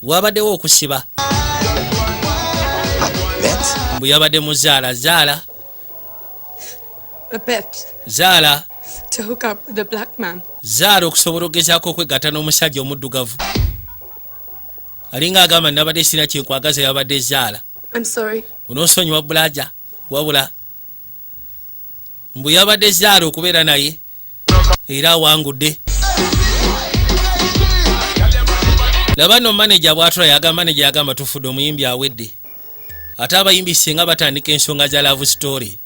Wabaddewo okusiba. Bet? Mbu yabadde mu zaala zaala. A bet Zaala. To hook up with a black man. Zaala okusobola okugezaako okwegatta n'omusajja omuddugavu. Alinga agamba nabadde sirina kyenkwagaza, yabadde zaala. I'm sorry. Onoosonyiwa bulaja, wabula mbu yabadde zaala okubeera naye era awangudde. Laba nno maneja bwatula, yagamba maneja yagamba tufudde, omuyimbi awedde. Ate abayimbi singa batandika ensonga za love story.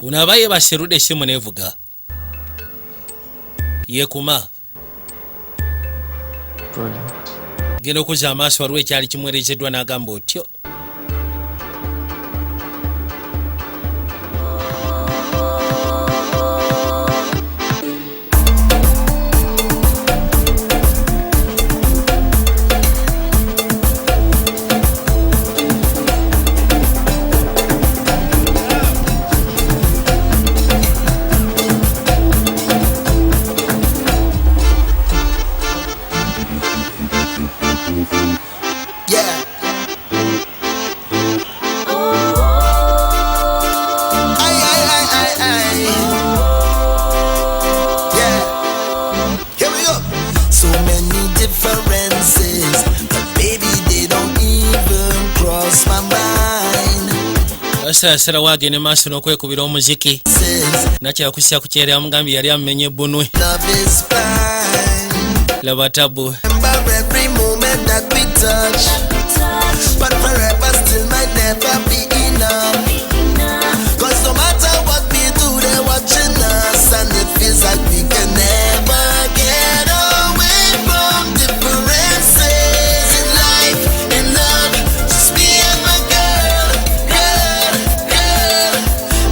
Ono aba yebaserudde, essimu nevuga, yekuma. Brilliant. Genda okuzza amaaso, waliwo ekyali kimuweerezeddwa, n'agamba otyo. Yeah. Aye, aye, aye, aye, aye. Yeah. Here we go. So many differences, but baby, they don't even cross my mind. Asasalawo agende maaso n'okwekubira omuziki nakyakusya ku kyeri amugambye yali amumenye ebbunwe. Love is blind. Laba tabu. Remember every moment that we touch, but forever still might never be enough. 'Cause no matter what we do, they're watching us, and it feels like we can never get away from differences in life, in love. Just me and my girl, girl, girl.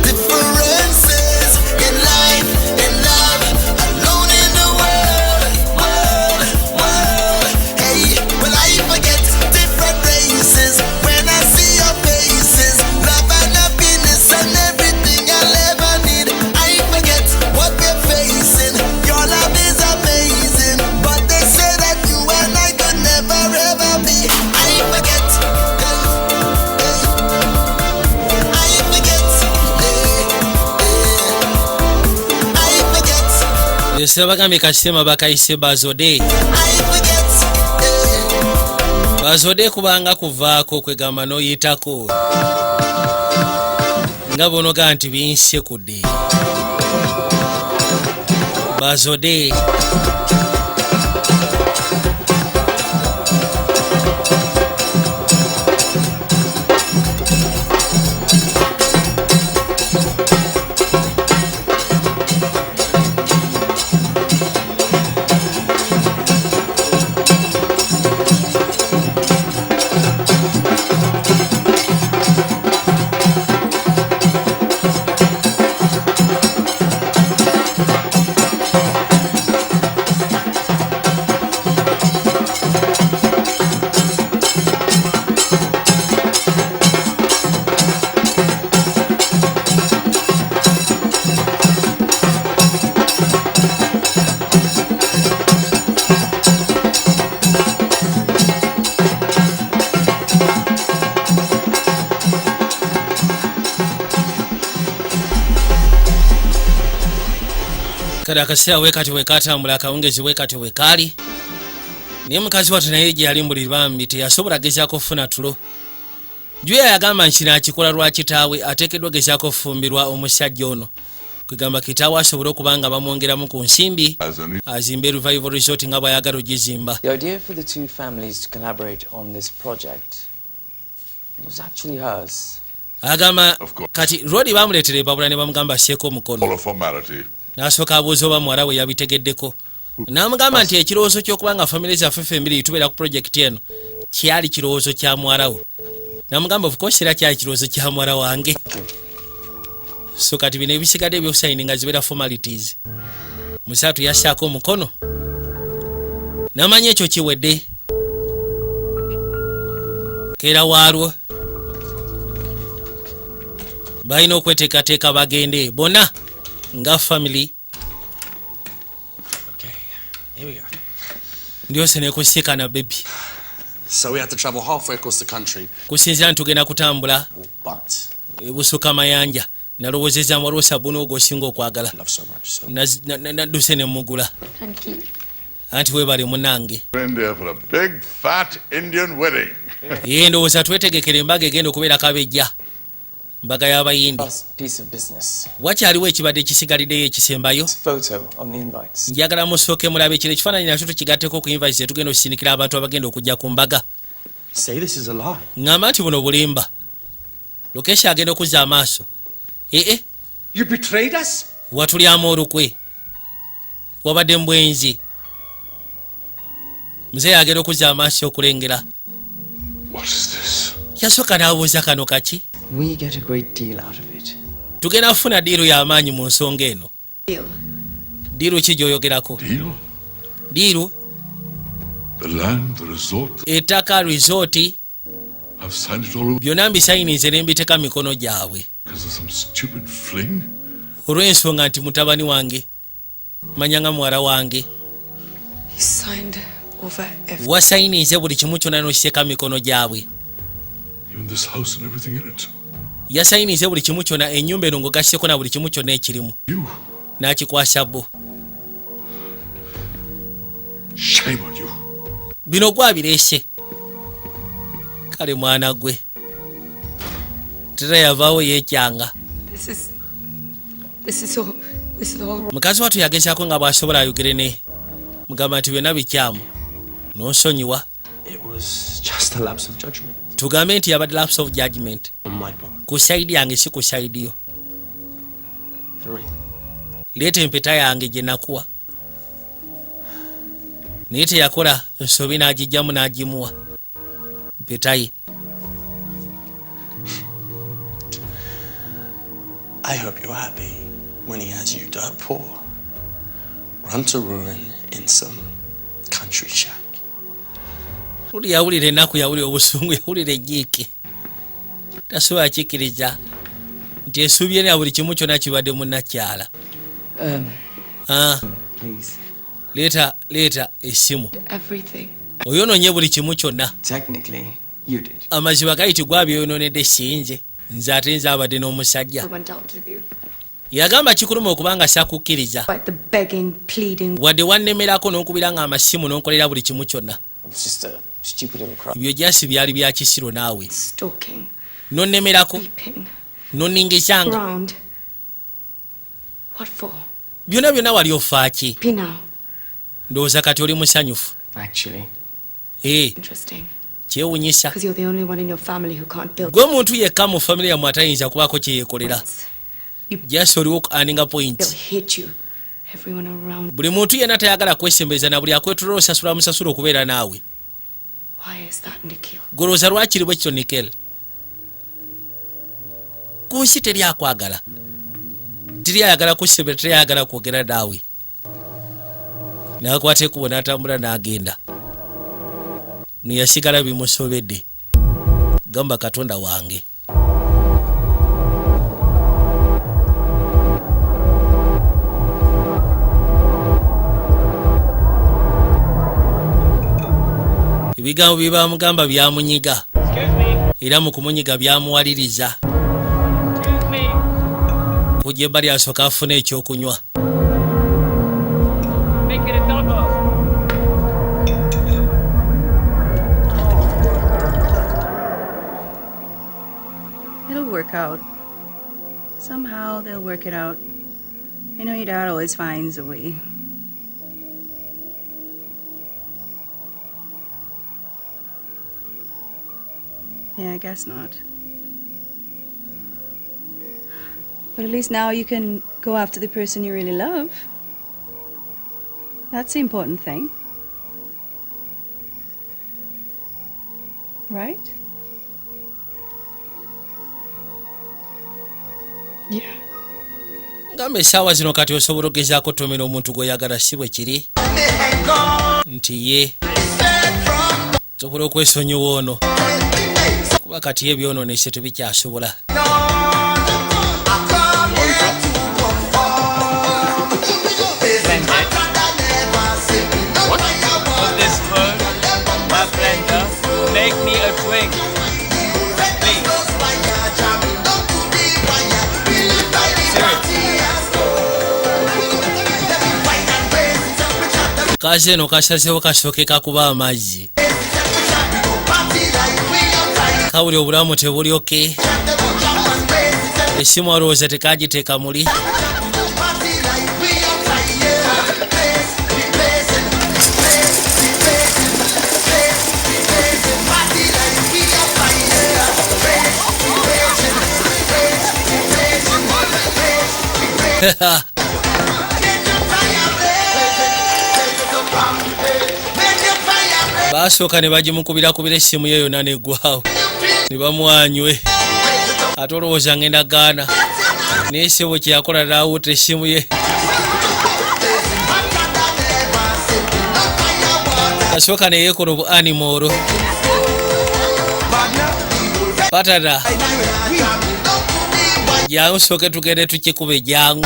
Differences in life, in love, alone in the world, world, world. Hey, well I forget different races when I see your faces. Love and happiness and everything I'll ever need. I forget what we're facing. Your love is amazing, but they say that you and I could never ever be. I forget. I forget. I forget. Ese bagambye kasema bakayise bazode. Bazode kubanga kuvaako, kwegamba n'oyitako nga bonoga nti binsekudde bazode. Kale akaseera wekati wekatambula, akawungezi wekati wekaali, naye mukazi wattu naye gye yali mbuli bambi teyasobola gezaako kufuna tulo. Juya yagamba nti kino akikola lwa kitaawe, ateekeddwa gezaako okufumbirwa omusajja ono, kwegamba kitaawe asobole okuba nga bamwongeramu ku nsimbi azimbe Revival Resort nga bw'ayagala ogizimba. The idea for the two families to collaborate on this project was actually hers. Agamba kati Rodi bamuleetera ebabula ne bamugamba asseeko omukono. All a formality. N'asooka abuuza oba muwala we yabitegeddeko, n'amugamba nti ekirowoozo ky'okuba nga famire zaffe ffembiri tubeera ku projekiti eno kyali kirowoozo kya muwala wo. N'amugamba, "Of course, era kyali kirowoozo kya muwala wange." So kati bino ebisigadde ebyokusayininga zibeera formalities. Musaatu yassaako omukono n'amanya ekyo kiwedde. Keera waalwo balina okweteekateeka bagende bonna nga family. Here we go. Ndyose nekusiikana baby. So we had to travel halfway across the country. Kusinzira nti tugenda kutambula But ebusuka mayanja, nalowoozezza waliwo sabuni ogwo osinga okwagala. love so much. So Nadduse ne mugula. Thank you. Anti weebale munange. We're in there for a big fat Indian wedding. Ye ndowooza twetegekera embaga egenda okubeera kabejja. Mbaga y'Abayindi. Last piece of business. Wakyaliwo ekibadde kisigaliddeyo ekisembayo. Photo on the invites. Njagala musooke mulabe kino ekifaananyi, nakyo tukigatteko ku invites zetugenda okusindikira abantu abagenda okujja ku mbaga. Say this is a lie. Ŋŋamba nti buno bulimba. Lokeshi agenda okuzza amaaso ee. You betrayed us? Watulyamu olukwe, wabadde mbwenzi. Muzeeyi agenda okuzza amaaso okulengera. What is this? Yasooka n'abuuza, kano kaki? We get a great deal out of it. Tugenda kufuna deal y'amaanyi mu nsonga eno. Deal. Deal ki gy'oyogerako? Deal? Deal? The land, the resort, Ettaka, resort. I've signed it all over Byonna mbisayinize ne mbiteeka mu mikono gyabwe. because of some stupid fling? Olw'ensonga nti mutabani wange, manya nga muwala wange. He signed over everything. Wasayinize buli kimu kyonna n'okiteeka mu mikono gyabwe. Even this house and everything in it. Yasayinize buli kimu kyonna, ennyumba eno ng'ogasseko na buli kimu kyonna ekirimu. You. N'akikwasa bo. Shame on you. Bino gwabireese. Kale mwana gwe, tera yavaawo yeekyanga. This is all wrong. Mukazi watu yagezaako nga bw'asobola ayogere ne mugamba nti byonna bikyamu, n'onsonyiwa. It was just a lapse of judgment Tugambe nti yabadde lapse of judgment on my part. ku side yange, si ku side yo. The ring. Leeta empeta yange gye nakuwa. Naye teyakola nsobi, n'agijjamu n'agimuwa mpeta ye. I hope you're happy when he has you dirt poor, run to ruin in some country shack. Luli yawulira ennaku, yawulira obusungu, yawulira ejjiike. Tasobola kikkiriza nti essuubi ye na buli kimu kyonna kibadde munnakyala. Ah, Please. Leeta, leeta essimu. Everything. Oyonoonye buli kimu kyonna. Technically, you did. Amazima gayiti gwabyoyonoonedde, sinze nze, ate nze abadde n'omusajja. I went out with you. Yagamba kikuluma okubanga sakukkiriza. Like the begging, pleading. Wadde wannemerako n'onkubira nga amasimu n'onkolera buli kimu kyonna. It was just a stupid little cry. Ebyo just byali bya kisiro naawe. Stalking. Nonnemerako. Creeping. Nonningizanga. Round. What for? Byonna byonna wali ofaaki? Be now. Ndowooza kati oli musanyufu. Actually, Ee. Interesting. Kyewunyisa. Because you're the only one in your family who can't build. Gwe muntu yekka mu famire yammwe atayinza kubaako kyeyekolera. Just oliwo earninga point. They'll hate you. Everyone around. Buli muntu yenna tayagala kwesembeza, na buli akwetulira osasula musasula okubeera naawe. Why is that, Nikhil? Golowooza lwakiri bwe kityo, Nikhil? Ku nsi teri akwagala, teri ayagala kusebera, teri ayagala kwogera naawe. Nakwata ekkubo n'atambula n'agenda, neyasigala bimusobedde. Gamba Katonda wange. Ebigambo bye bamugamba byamunyiga, era mu kumunyiga byamuwaliriza kujja ebbali asooka afune ekyokunywa. Make it a double. It'll work out. Somehow they'll work it out. I know your dad always finds a way. Yeah, I guess not. But at least now you can go after the person you really love. That's the important thing. Right? Yeah. Ngamba essaawa zino kati osobola okugezaako tomera omuntu gw'oyagala, si bwe kiri nti ye sobola okwesonyiwa ono, kuba kati ye byonoonese tebikyasobola. Put this phone, my blender. Make me a drink. Please. Serious. Kazi eno kasazeewo kasooke kakuba amazzi, kawuli obulamu tebulyoke. Essimu alowooza tekagiteeka muli. Party like we on fire. Place be blazing, place be blazing, place be blazing. Party like we on fire. Place be blazing, place be blazing, place be blazing. Make your fire blaze, blaze it up rampage. Make your fire blaze. Basooka ne bagimukubirakubira essimu ye yonna neggwawo ne bamuwanywe, ate olowooza ngenda gaana, naye ssebo kye yakola naawuta essimu ye, kasooka neyeekola obu animal patana. Jangu sooke tugende tukikube, jangu.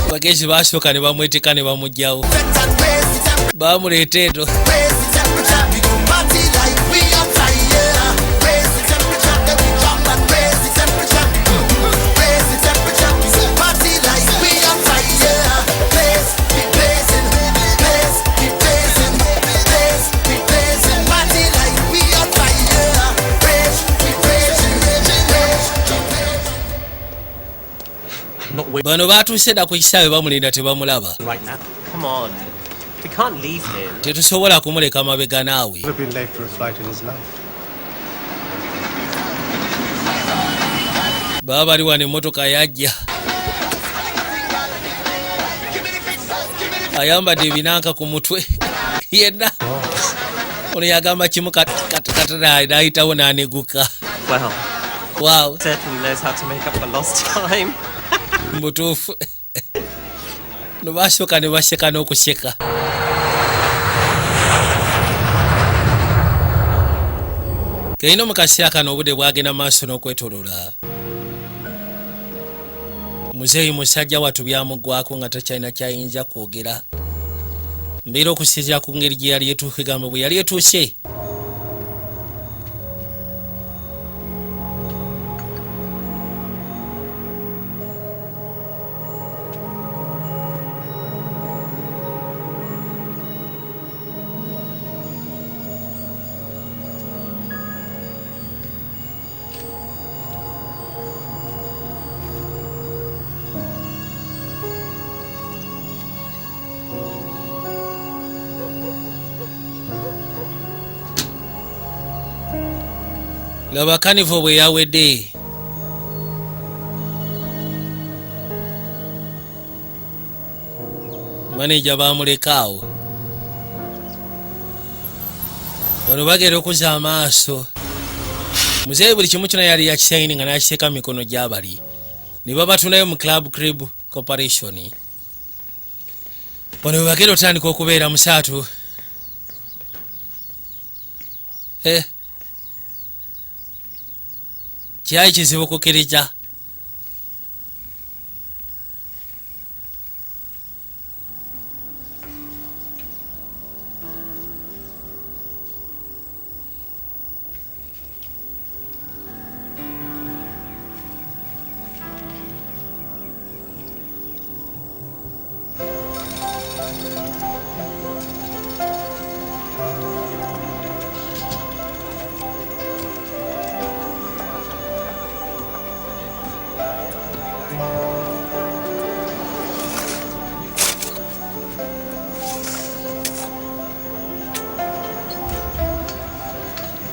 Bagezi basooka ne bamwetika ne bamugjawo, bamuleeta eto. Raise the temperature, we gon' party like we on fire. Raise the temperature, then we jump and raise the temperature. Raise the temperature, we say party like we on fire. Blaze, be blazing, blaze, be blazing, blaze, be blazing. Party like we on fire. Rage, be raging, rage, be raging. Bano batuuse dda ku kisaawe, bamulinda tebamulaba. Right now. Come on. We can't leave him. Tetusobola kumuleka mabega naawe. Never been late for a flight in his life. Baba bali wano, emmotoka yajja, ayambadde ebinanka ku mutwe yenna. Ono yagamba kimu katana n'ayitawo n'aneguka. Well, Wow. certainly knows how to make up for lost time. Mutuufu. No basooka ne baseka n'okuseka. Kelina mu kaseera kano obudde bwagenda maaso n'okwetolola. Muzeeyi musajja wattu byamuggwako nga takyalina kyayinza kwogera, mbeera okusinziira ku ngeri gye yali etuuka, egamba bwe yali etuuse. Laba carnival bwe yawedde. Maneja bamulekaawo. Bano bagenda okuzza amaaso, muzeeyi buli kimu kyona yali yakisayini nga nakiteeka mu mikono gy'abali ne babatunayo mu Club Crib Corporation. Bano bwe bagenda otandika okubeera musaatu. Eh. Kyali kizibu kukkiriza.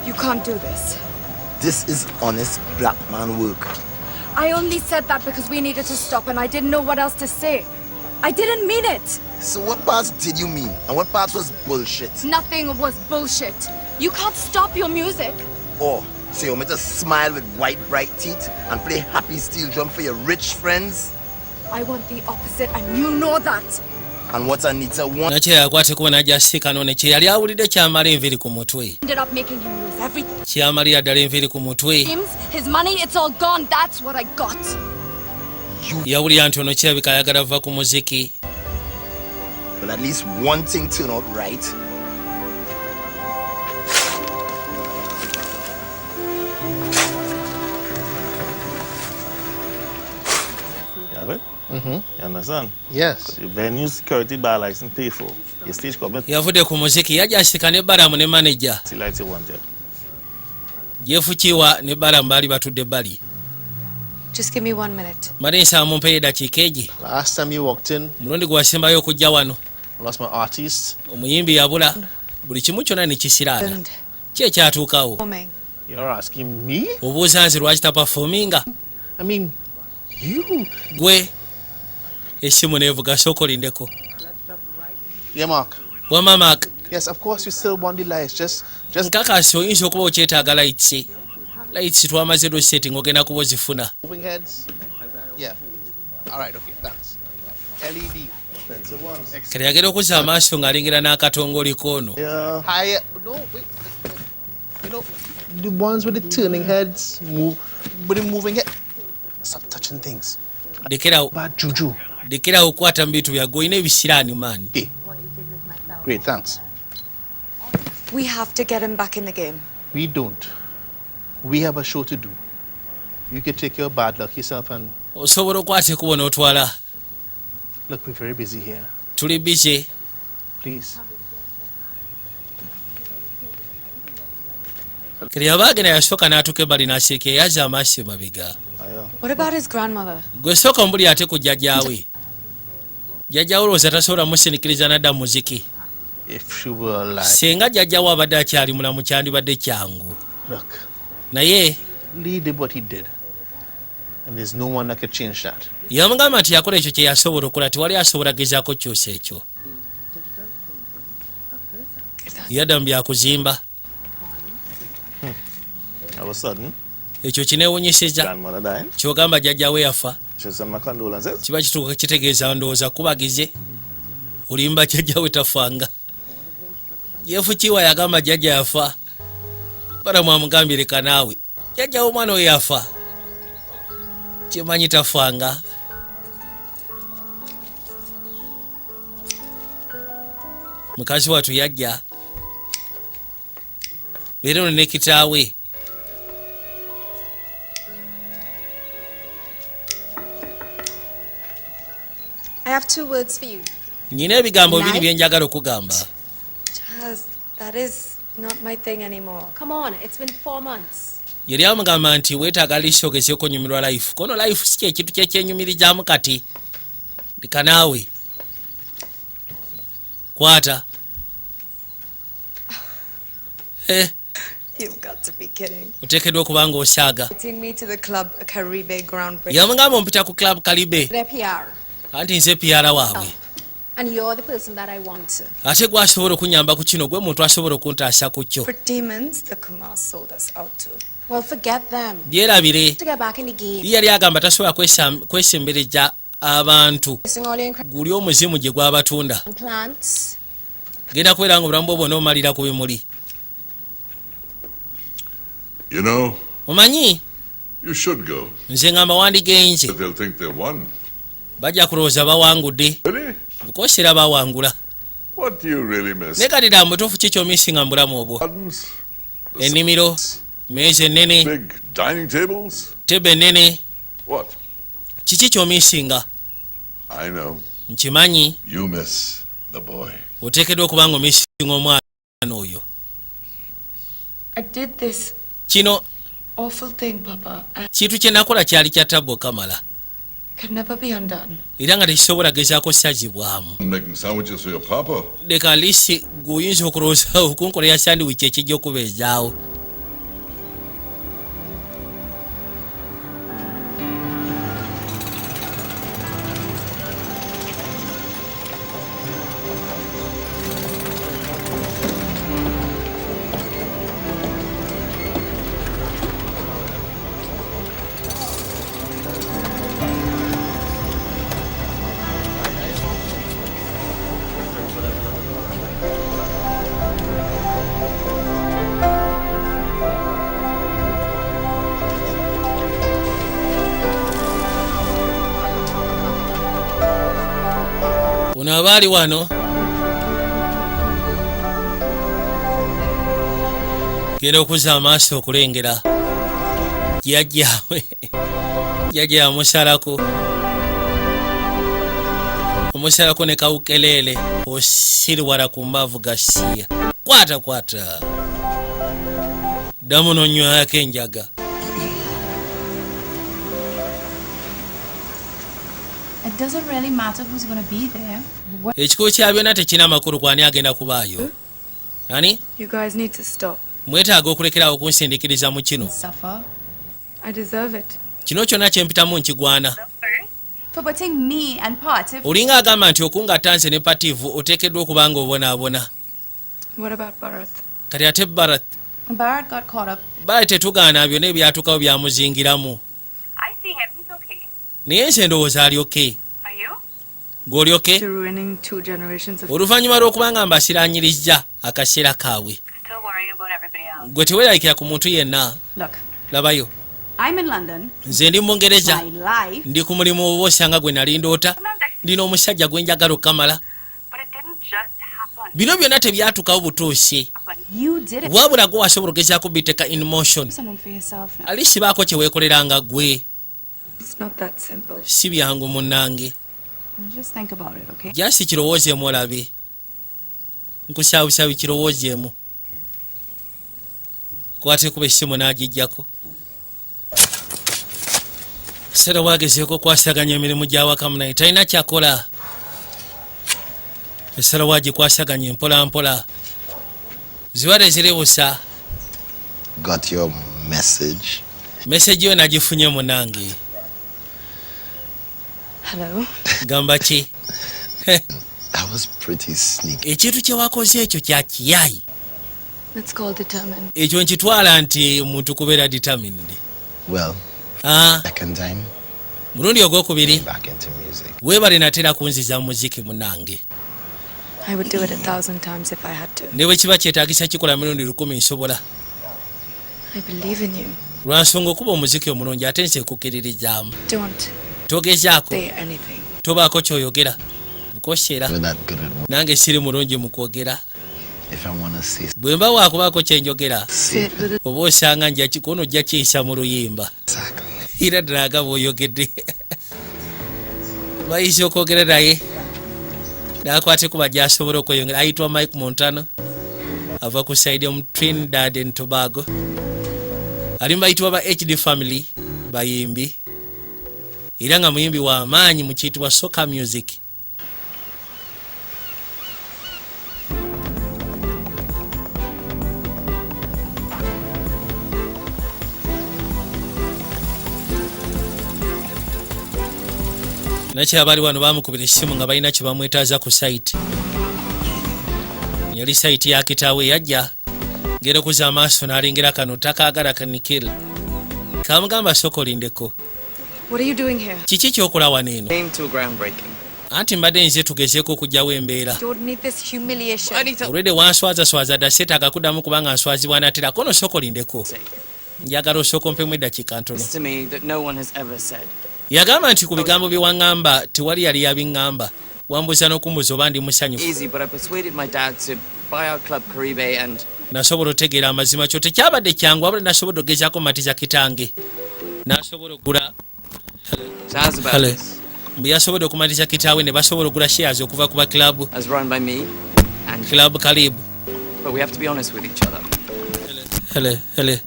You can't do this. This is honest black man work. I only said that because we needed to stop and I didn't know what else to say. I didn't mean it. So what parts did you mean? And what parts was bullshit? Nothing was bullshit. You can't stop your music. Oh, so you want me to smile with white bright teeth and play happy steel drum for your rich friends? I want the opposite and you know that. And what Anita wants? Nakyo yakwata kuba najja asiika ne kye yali awulidde kyamala enviiri ku mutwe. Ended up making him lose everything. Kyamalira ddala enviiri ku mutwe. Dreams, his money, it's all gone. That's what I got. Yawulira nti ono kirabika ayagala va ku muziki. Well, at least one thing turned out right. You have it? Mm-hmm. You understand? Yes. The venue security bar license pay for. Your stage government Yavudde ku muziki, yajja asika ne Balamu ne maneja. see lights you wanted. Jeff Kiwa ne Balamu baali batudde bbali. Just give me 1 minute. Mali nsaba mumpeyo eddakiika egi. Last time you walked in, Omulundi gwe wasembayo okujja wano, I lost my artist. omuyimbi yabula, buli kimu kyonna ne kisiraana. And Ki ekyatuukawo? performing. You're asking me? Obuuza nze lwaki taperforminga? I mean, you. Gwe essimu neevuga, sooka olindeko. Yeah, Mark. Wama Mark. Yes, of course you still want the lights. Just Nkakasi oyinza okuba okyetaaga lights. Lights twamaze lwesetting, ogenda kuba ozifuna. moving heads. Yeah. All right. Okay. Thanks. LED. Expensive ones. Kati agenda okuzza amaaso ng'alengera n'akatongoli koono. Yeah. Higher. No, wait. You know, the ones with the turning heads, move, with the moving head. Stop touching things. Lekerawo. Bad juju. Lekerawo okukwata mu bintu byagwe, olina ebisiraani maani. Great. Thanks. We have to get him back in the game. We don't. We have a show to do. You could take your bad luck yourself and Osobola okwata ekkubo n'otwala. look. We're very busy here. Tuli busy. Please. Kati yaba agenda, yasooka n'atuuka ebbali n'asirika, eyaza amaaso emabega. What about his grandmother? Gwe sooka omubuli ate ku jjajjaawe. Jjajjaawe olowooza tasobola musinikiriza nadda mu muziki? If she were alive. Singa jjajjaawe abadde akyali mulamu, kyandibadde kyangu. Look, Naye Lee did what he did. And there's no one that could change that. Yamugamba nti yakola ekyo kye yasobola okukola, tewali asobola gezaako kyusa ekyo. Yadda mu byakuzimba. All of a sudden, Ekyo kineewunyisiza. grandmother dying. Kyogamba jjajjaawe yafa? Should send my condolences. Kiba kituuka kitegeeza ndowooza kubagize olimba, jjajjawe tafanga. Yefu kiwa yagamba jjajja yafa, balamu amugambye leka naawe, jjajja w'omwana oyo yafa, kimanyi tafanga. Mukazi watu yajja beera ono ne kitaawe. I have two words for you. Nyina ebigambo bibiri bye njagala okugamba. Chaz, that is not my thing anymore. Come on, it's been 4 months. Yali amugamba nti weetaaga lisi ogezeeko onyumirwa life, kono life si kyekintu kyekyenyumirizaamu kati. Leka naawe, kwata. Eh, You've got to be kidding. Oteekeddwa okuba nga osaaga. Inviting me to the Club Caribe groundbreaking. Yamugamba ompita ku Club Caribe. Their PR. Anti nze PR waabwe. And you're the person that I want to. Ate gwasobola okunyamba ku kino, gwe muntu asobola okuntaasa ku kyo. For demons the Kumars sold us out to. Well, forget them. Byerabire. To get back in the game. Ye yali agamba tasobola kwesembereza abantu Using all your incredible guli omuzimu gye gwabatunda. plants. Genda kubeera nga obulamu bwo bwonna omalira ku bimuli. You know, Omanyi, you should go. nze ngamba wandigenze. They'll think they won. Bajja kulowooza bawangudde. Really? Bukosi era bawangula. What do you really miss? Naye kati ddala mutuufu ki kyomisinga mu bulamu obwo? Gardens? Ennimiro, meeza ennene, Big dining tables? tebe ennene. What? Kiki kyomisinga? I know. Nkimanyi. You miss the boy. Oteekeddwa okuba nga omisinga omwana oyo. I did this Kino awful thing, Papa, and kintu kye nakola kyali kya tabbu okamala, can never be undone. Era nga tekisobola gezaako sazibwamu. I'm making sandwiches for your papa. Leka lisi gweoyinza okulowooza okunkolera sandwich ekijja okubeezaawo. Ono aba ali wano genda okuzza amaaso okulengera jjajjawe. Jjajja yamusalako omusalako ne kawukeleele osiriwala ku mbavu gasiya. Kwata kwata ddamu nonywayako enjaga. Doesn't really matter who's gonna be there. What? Ekikulu kya byonna tekirina makulu kwani agenda kubaayo ani. You guys need to stop. Mwetaaga okulekerawo okunsindikiriza mu kino. Suffer I deserve it. Kino kyonna kyempitamu nkigwana. For putting me and Partiv. Olinga agamba nti okungatta nze ne Pativu oteekeddwa okuba nga obonaabona. What about Bharat? Kati ate Barat? Bharat got caught up. Baali tetugaana byonna ebyatuukawo byamuzingiramu. I see him. He's okay. Naye nze ndowooza ali okay. Are you? Gweoli okay? To ruining two generations of Oluvannyuma lw'okuba nga mbasiraanyirizza akaseera kaabwe. Still worrying about everybody else. Gwe teweeraliikira ku muntu yenna. Look, Labayo. I'm in London. Nze ndi Mungereza. My life. Ndi ku mulimu oba osanga gwe nali ndoota ndina omusajja gwe njagala okukamala. But it didn't just happen. Bino byonna tebyatuukawo butuusi. You did it. Wabula gwe wasobola ogezaako biteeka in motion. Do something for yourself now. Alisi baako kye weekoleranga gwe. It's not that simple. Si byangu munnange. Just think about it, okay? Just kirowoozeemu olabe nkusaabusabi kirowoozeemu kwate kuba essimu n'agijjako sera wagezeeko okwasaganya emirimu gy'awaka munaye talina kyakola esala wagikwasaganya empola mpola ziba teziri busa. Got your message. Message yo nagifunye munange. Hello. Gamba ki? That was pretty sneaky. Ekintu kye wakoze ekyo kya kiyayi. It's called determined. Ekyo nkitwala nti muntu kubeera determined. Well, Ah, second time, mulundi ogwokubiri back into music. Weebale natera kunziza mu muziki munange. I would do it 1,000 times if I had to. Ne bwe kiba kyetaagisa kikola mirundi 1000 nsobola. I believe in you. Lwansonga okuba omuziki omulungi ate nze nkukkiririzaamu. Don't Togezaako. say anything. Tobaako kyoyogera nkoseera. We're not good with Nange siri mulungi mu kwogera. If I want to say Bwe mba waakubaako kyenjogera Say it with a oba osanga kono ojja kiyisa mu luyimba era ddala nga bw'oyogedde bayinza okwogera naye nakwate kuba gyasobola okweyongera. Ayitwa Mike Montano ava ku side omu Trinidad and Tobago alimu bayitibwa ba HD Family bayimbi era nga muyimbi wa maanyi mu kiyitibwa soca music. Nakyabali wano bamukubira essimu nga balina kye bamwetaaza ku site yali site ya kitaawe yajja ngera okuza amaaso n'alengera kano takaagala kanikil kamugamba sooka olindeko. What are you doing here? Kiki kyokola wano eno? Came to groundbreaking. Anti mbadde nze tugezeeko okuggyawo embeera. Don't need this humiliation. Olwedde wanswazaswaza dda seetaaga kuddamu kubanga nswazibwa natera kono sooka olindeko njagala osooka ompemu eddakiika ntono. To me that no one has ever said. Yagamba nti ku bigambo bye waŋŋamba tewali yali yabiŋŋamba wambuuza n'okumbuuza oba ndi musanyufu. Easy, but I persuaded my dad to buy our club Caribe and Nasobola otegeera amazima kyo tekyabadde kyangu wabula nasobodde ogezaako matiza kitange nasobola okugula. Taz about Hello. this. Mbu yasobodde okumatiza kitaawe ne basobola okugula shares okuva ku ba club As run by me and Club Calib. But we have to be honest with each other. Hele hele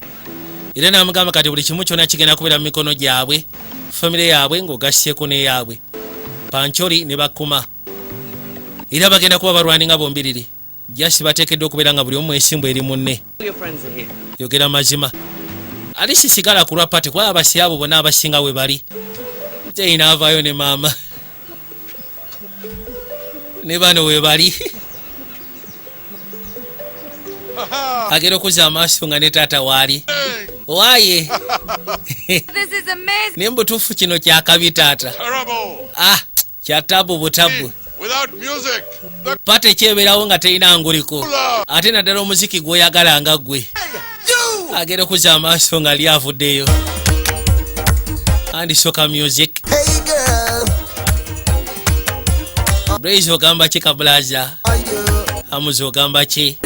era namugamba kati buli kimu kyonna kigenda kubeera mu mikono gyabwe famire yaabwe ng'ogassieko n'eyaabwe Pancholi ne bakuma era bagenda kuba balwaninga bombiriri jasi bateekeddwa okubeera nga buli omu mwesimbu eri munne. All your friends are here. Yogera mazima alisi sigala ku lwa party kuba abasi abo bonna abasinga we bali teyina avaayo ne maama ne bano we bali agenda okuzza amaaso nga ne taata waali waaye. This is amazing. Naye mubutuufu kino kyakabi taata. Terrible! Ah, kyatabu butabu. Without music, the Party ekyebeerawo nga terina nguliko ate naddala omuziki gw'oyagala nga ggwe agenda okuzza amaaso nga ali avuddeyo andi soca music. Hey girl, Blaze ogamba ki kabulaza amuzi ogamba ki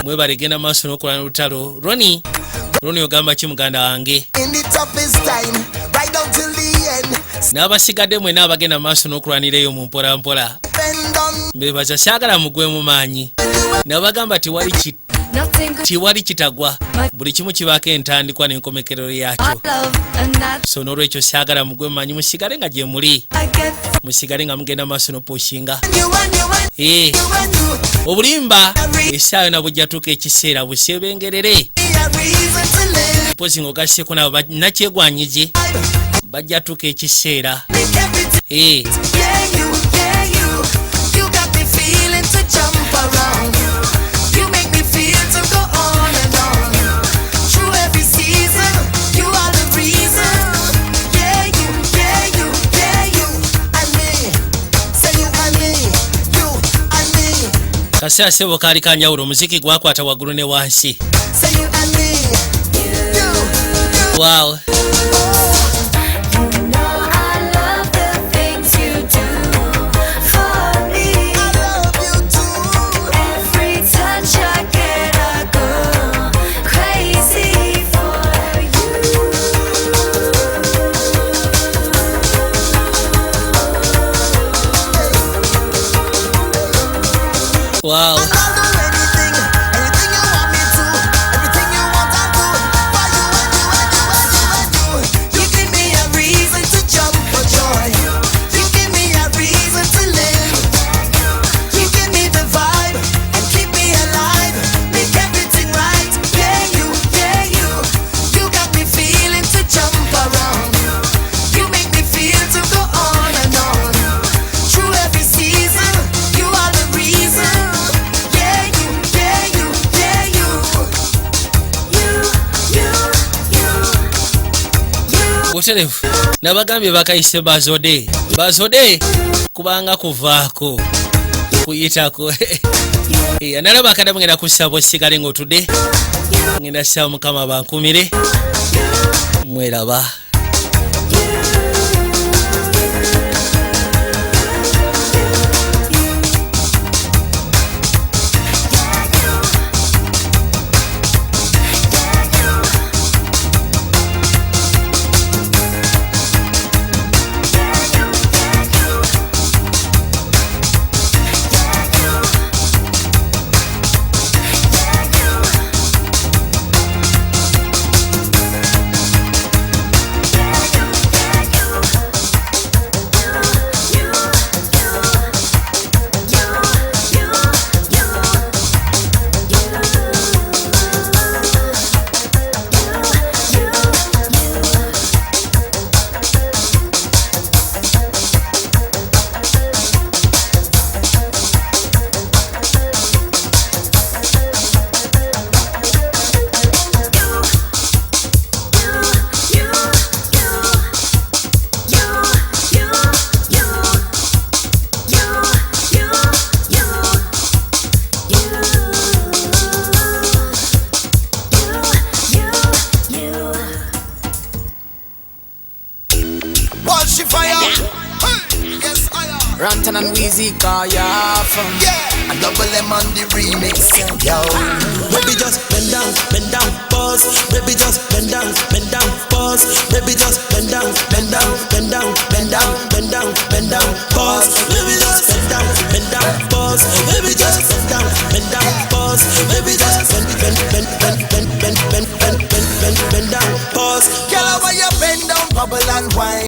mwebale genda maaso n'okulwana olutalo Roni Roni ogamba ki muganda wange. In the toughest time, right down till the end. N'abasigadde mwena abagenda maaso n'okulwanira eyo mu mpolampola Depend on mbebaza saagala mugwe mu maanyi nabagamba tewali Nothing good. Tiwali kitagwa, buli kimu kibaako entandikwa n'enkomekerero yakyo. I love and that So n'olwekyo saagala mugwe mumanyi, musigale nga gye muli, I get musigale nga mugenda maaso nopushinga. You and you and Eh, you and you. Obulimba essaawa yona bujja tuuka ekiseera busebengerere. A reason to live. Mpozi ng'ogasseko nabo nakyegwanyizi bajja tuuka ekiseera. Make everything. Eh, Yeah, you, yeah, you. You got me feeling to jump around. You make me feel to go on and on. Through every season, you are the reason. Yeah, you, yeah, you, yeah, you and me. Say you and me, you and me. Kaseera sebo kaali kanjawulo, omuziki gwakwata waggulu ne wansi. Say you and me. You. Wow. You know I love the things you do for me. I love you too. Every touch I get, I go crazy for you. Wow. I'll do anything, anything you want me to, everything you want I'll do. For you and you and you and you and you. You give me a reason to jump for joy. You give me a reason to live. You give me the vibe and keep me alive. Make everything right. Yeah, you, yeah, you. You got me feeling to jump around. You make me feel to go on and on. Through every season, you are the reason. Yeah, you, yeah, you, yeah, you. You, you, you, you. Buterevu nabagambye bakayise bazode bazode kubanga kuvaako kuyitako. Eh, nalaba akadamu ngenda kusaba osigale ng'otudde, ngenda saba Mukama bankumire mweraba. Wash the fire. Hey, yes, I am. Rantan and Weezy call ya from. Yeah, and Double M on the remix. Yo. Baby just bend down, pause. Baby just bend down, pause. Baby just bend down, bend down, bend down, bend down, bend down, bend down, pause. Baby just bend down, pause. Baby just bend down, pause. Baby just bend, bend, bend, bend, bend, bend, bend, bend, bend, bend, bend down, pause. Girl, why you bend down, bubble and wine?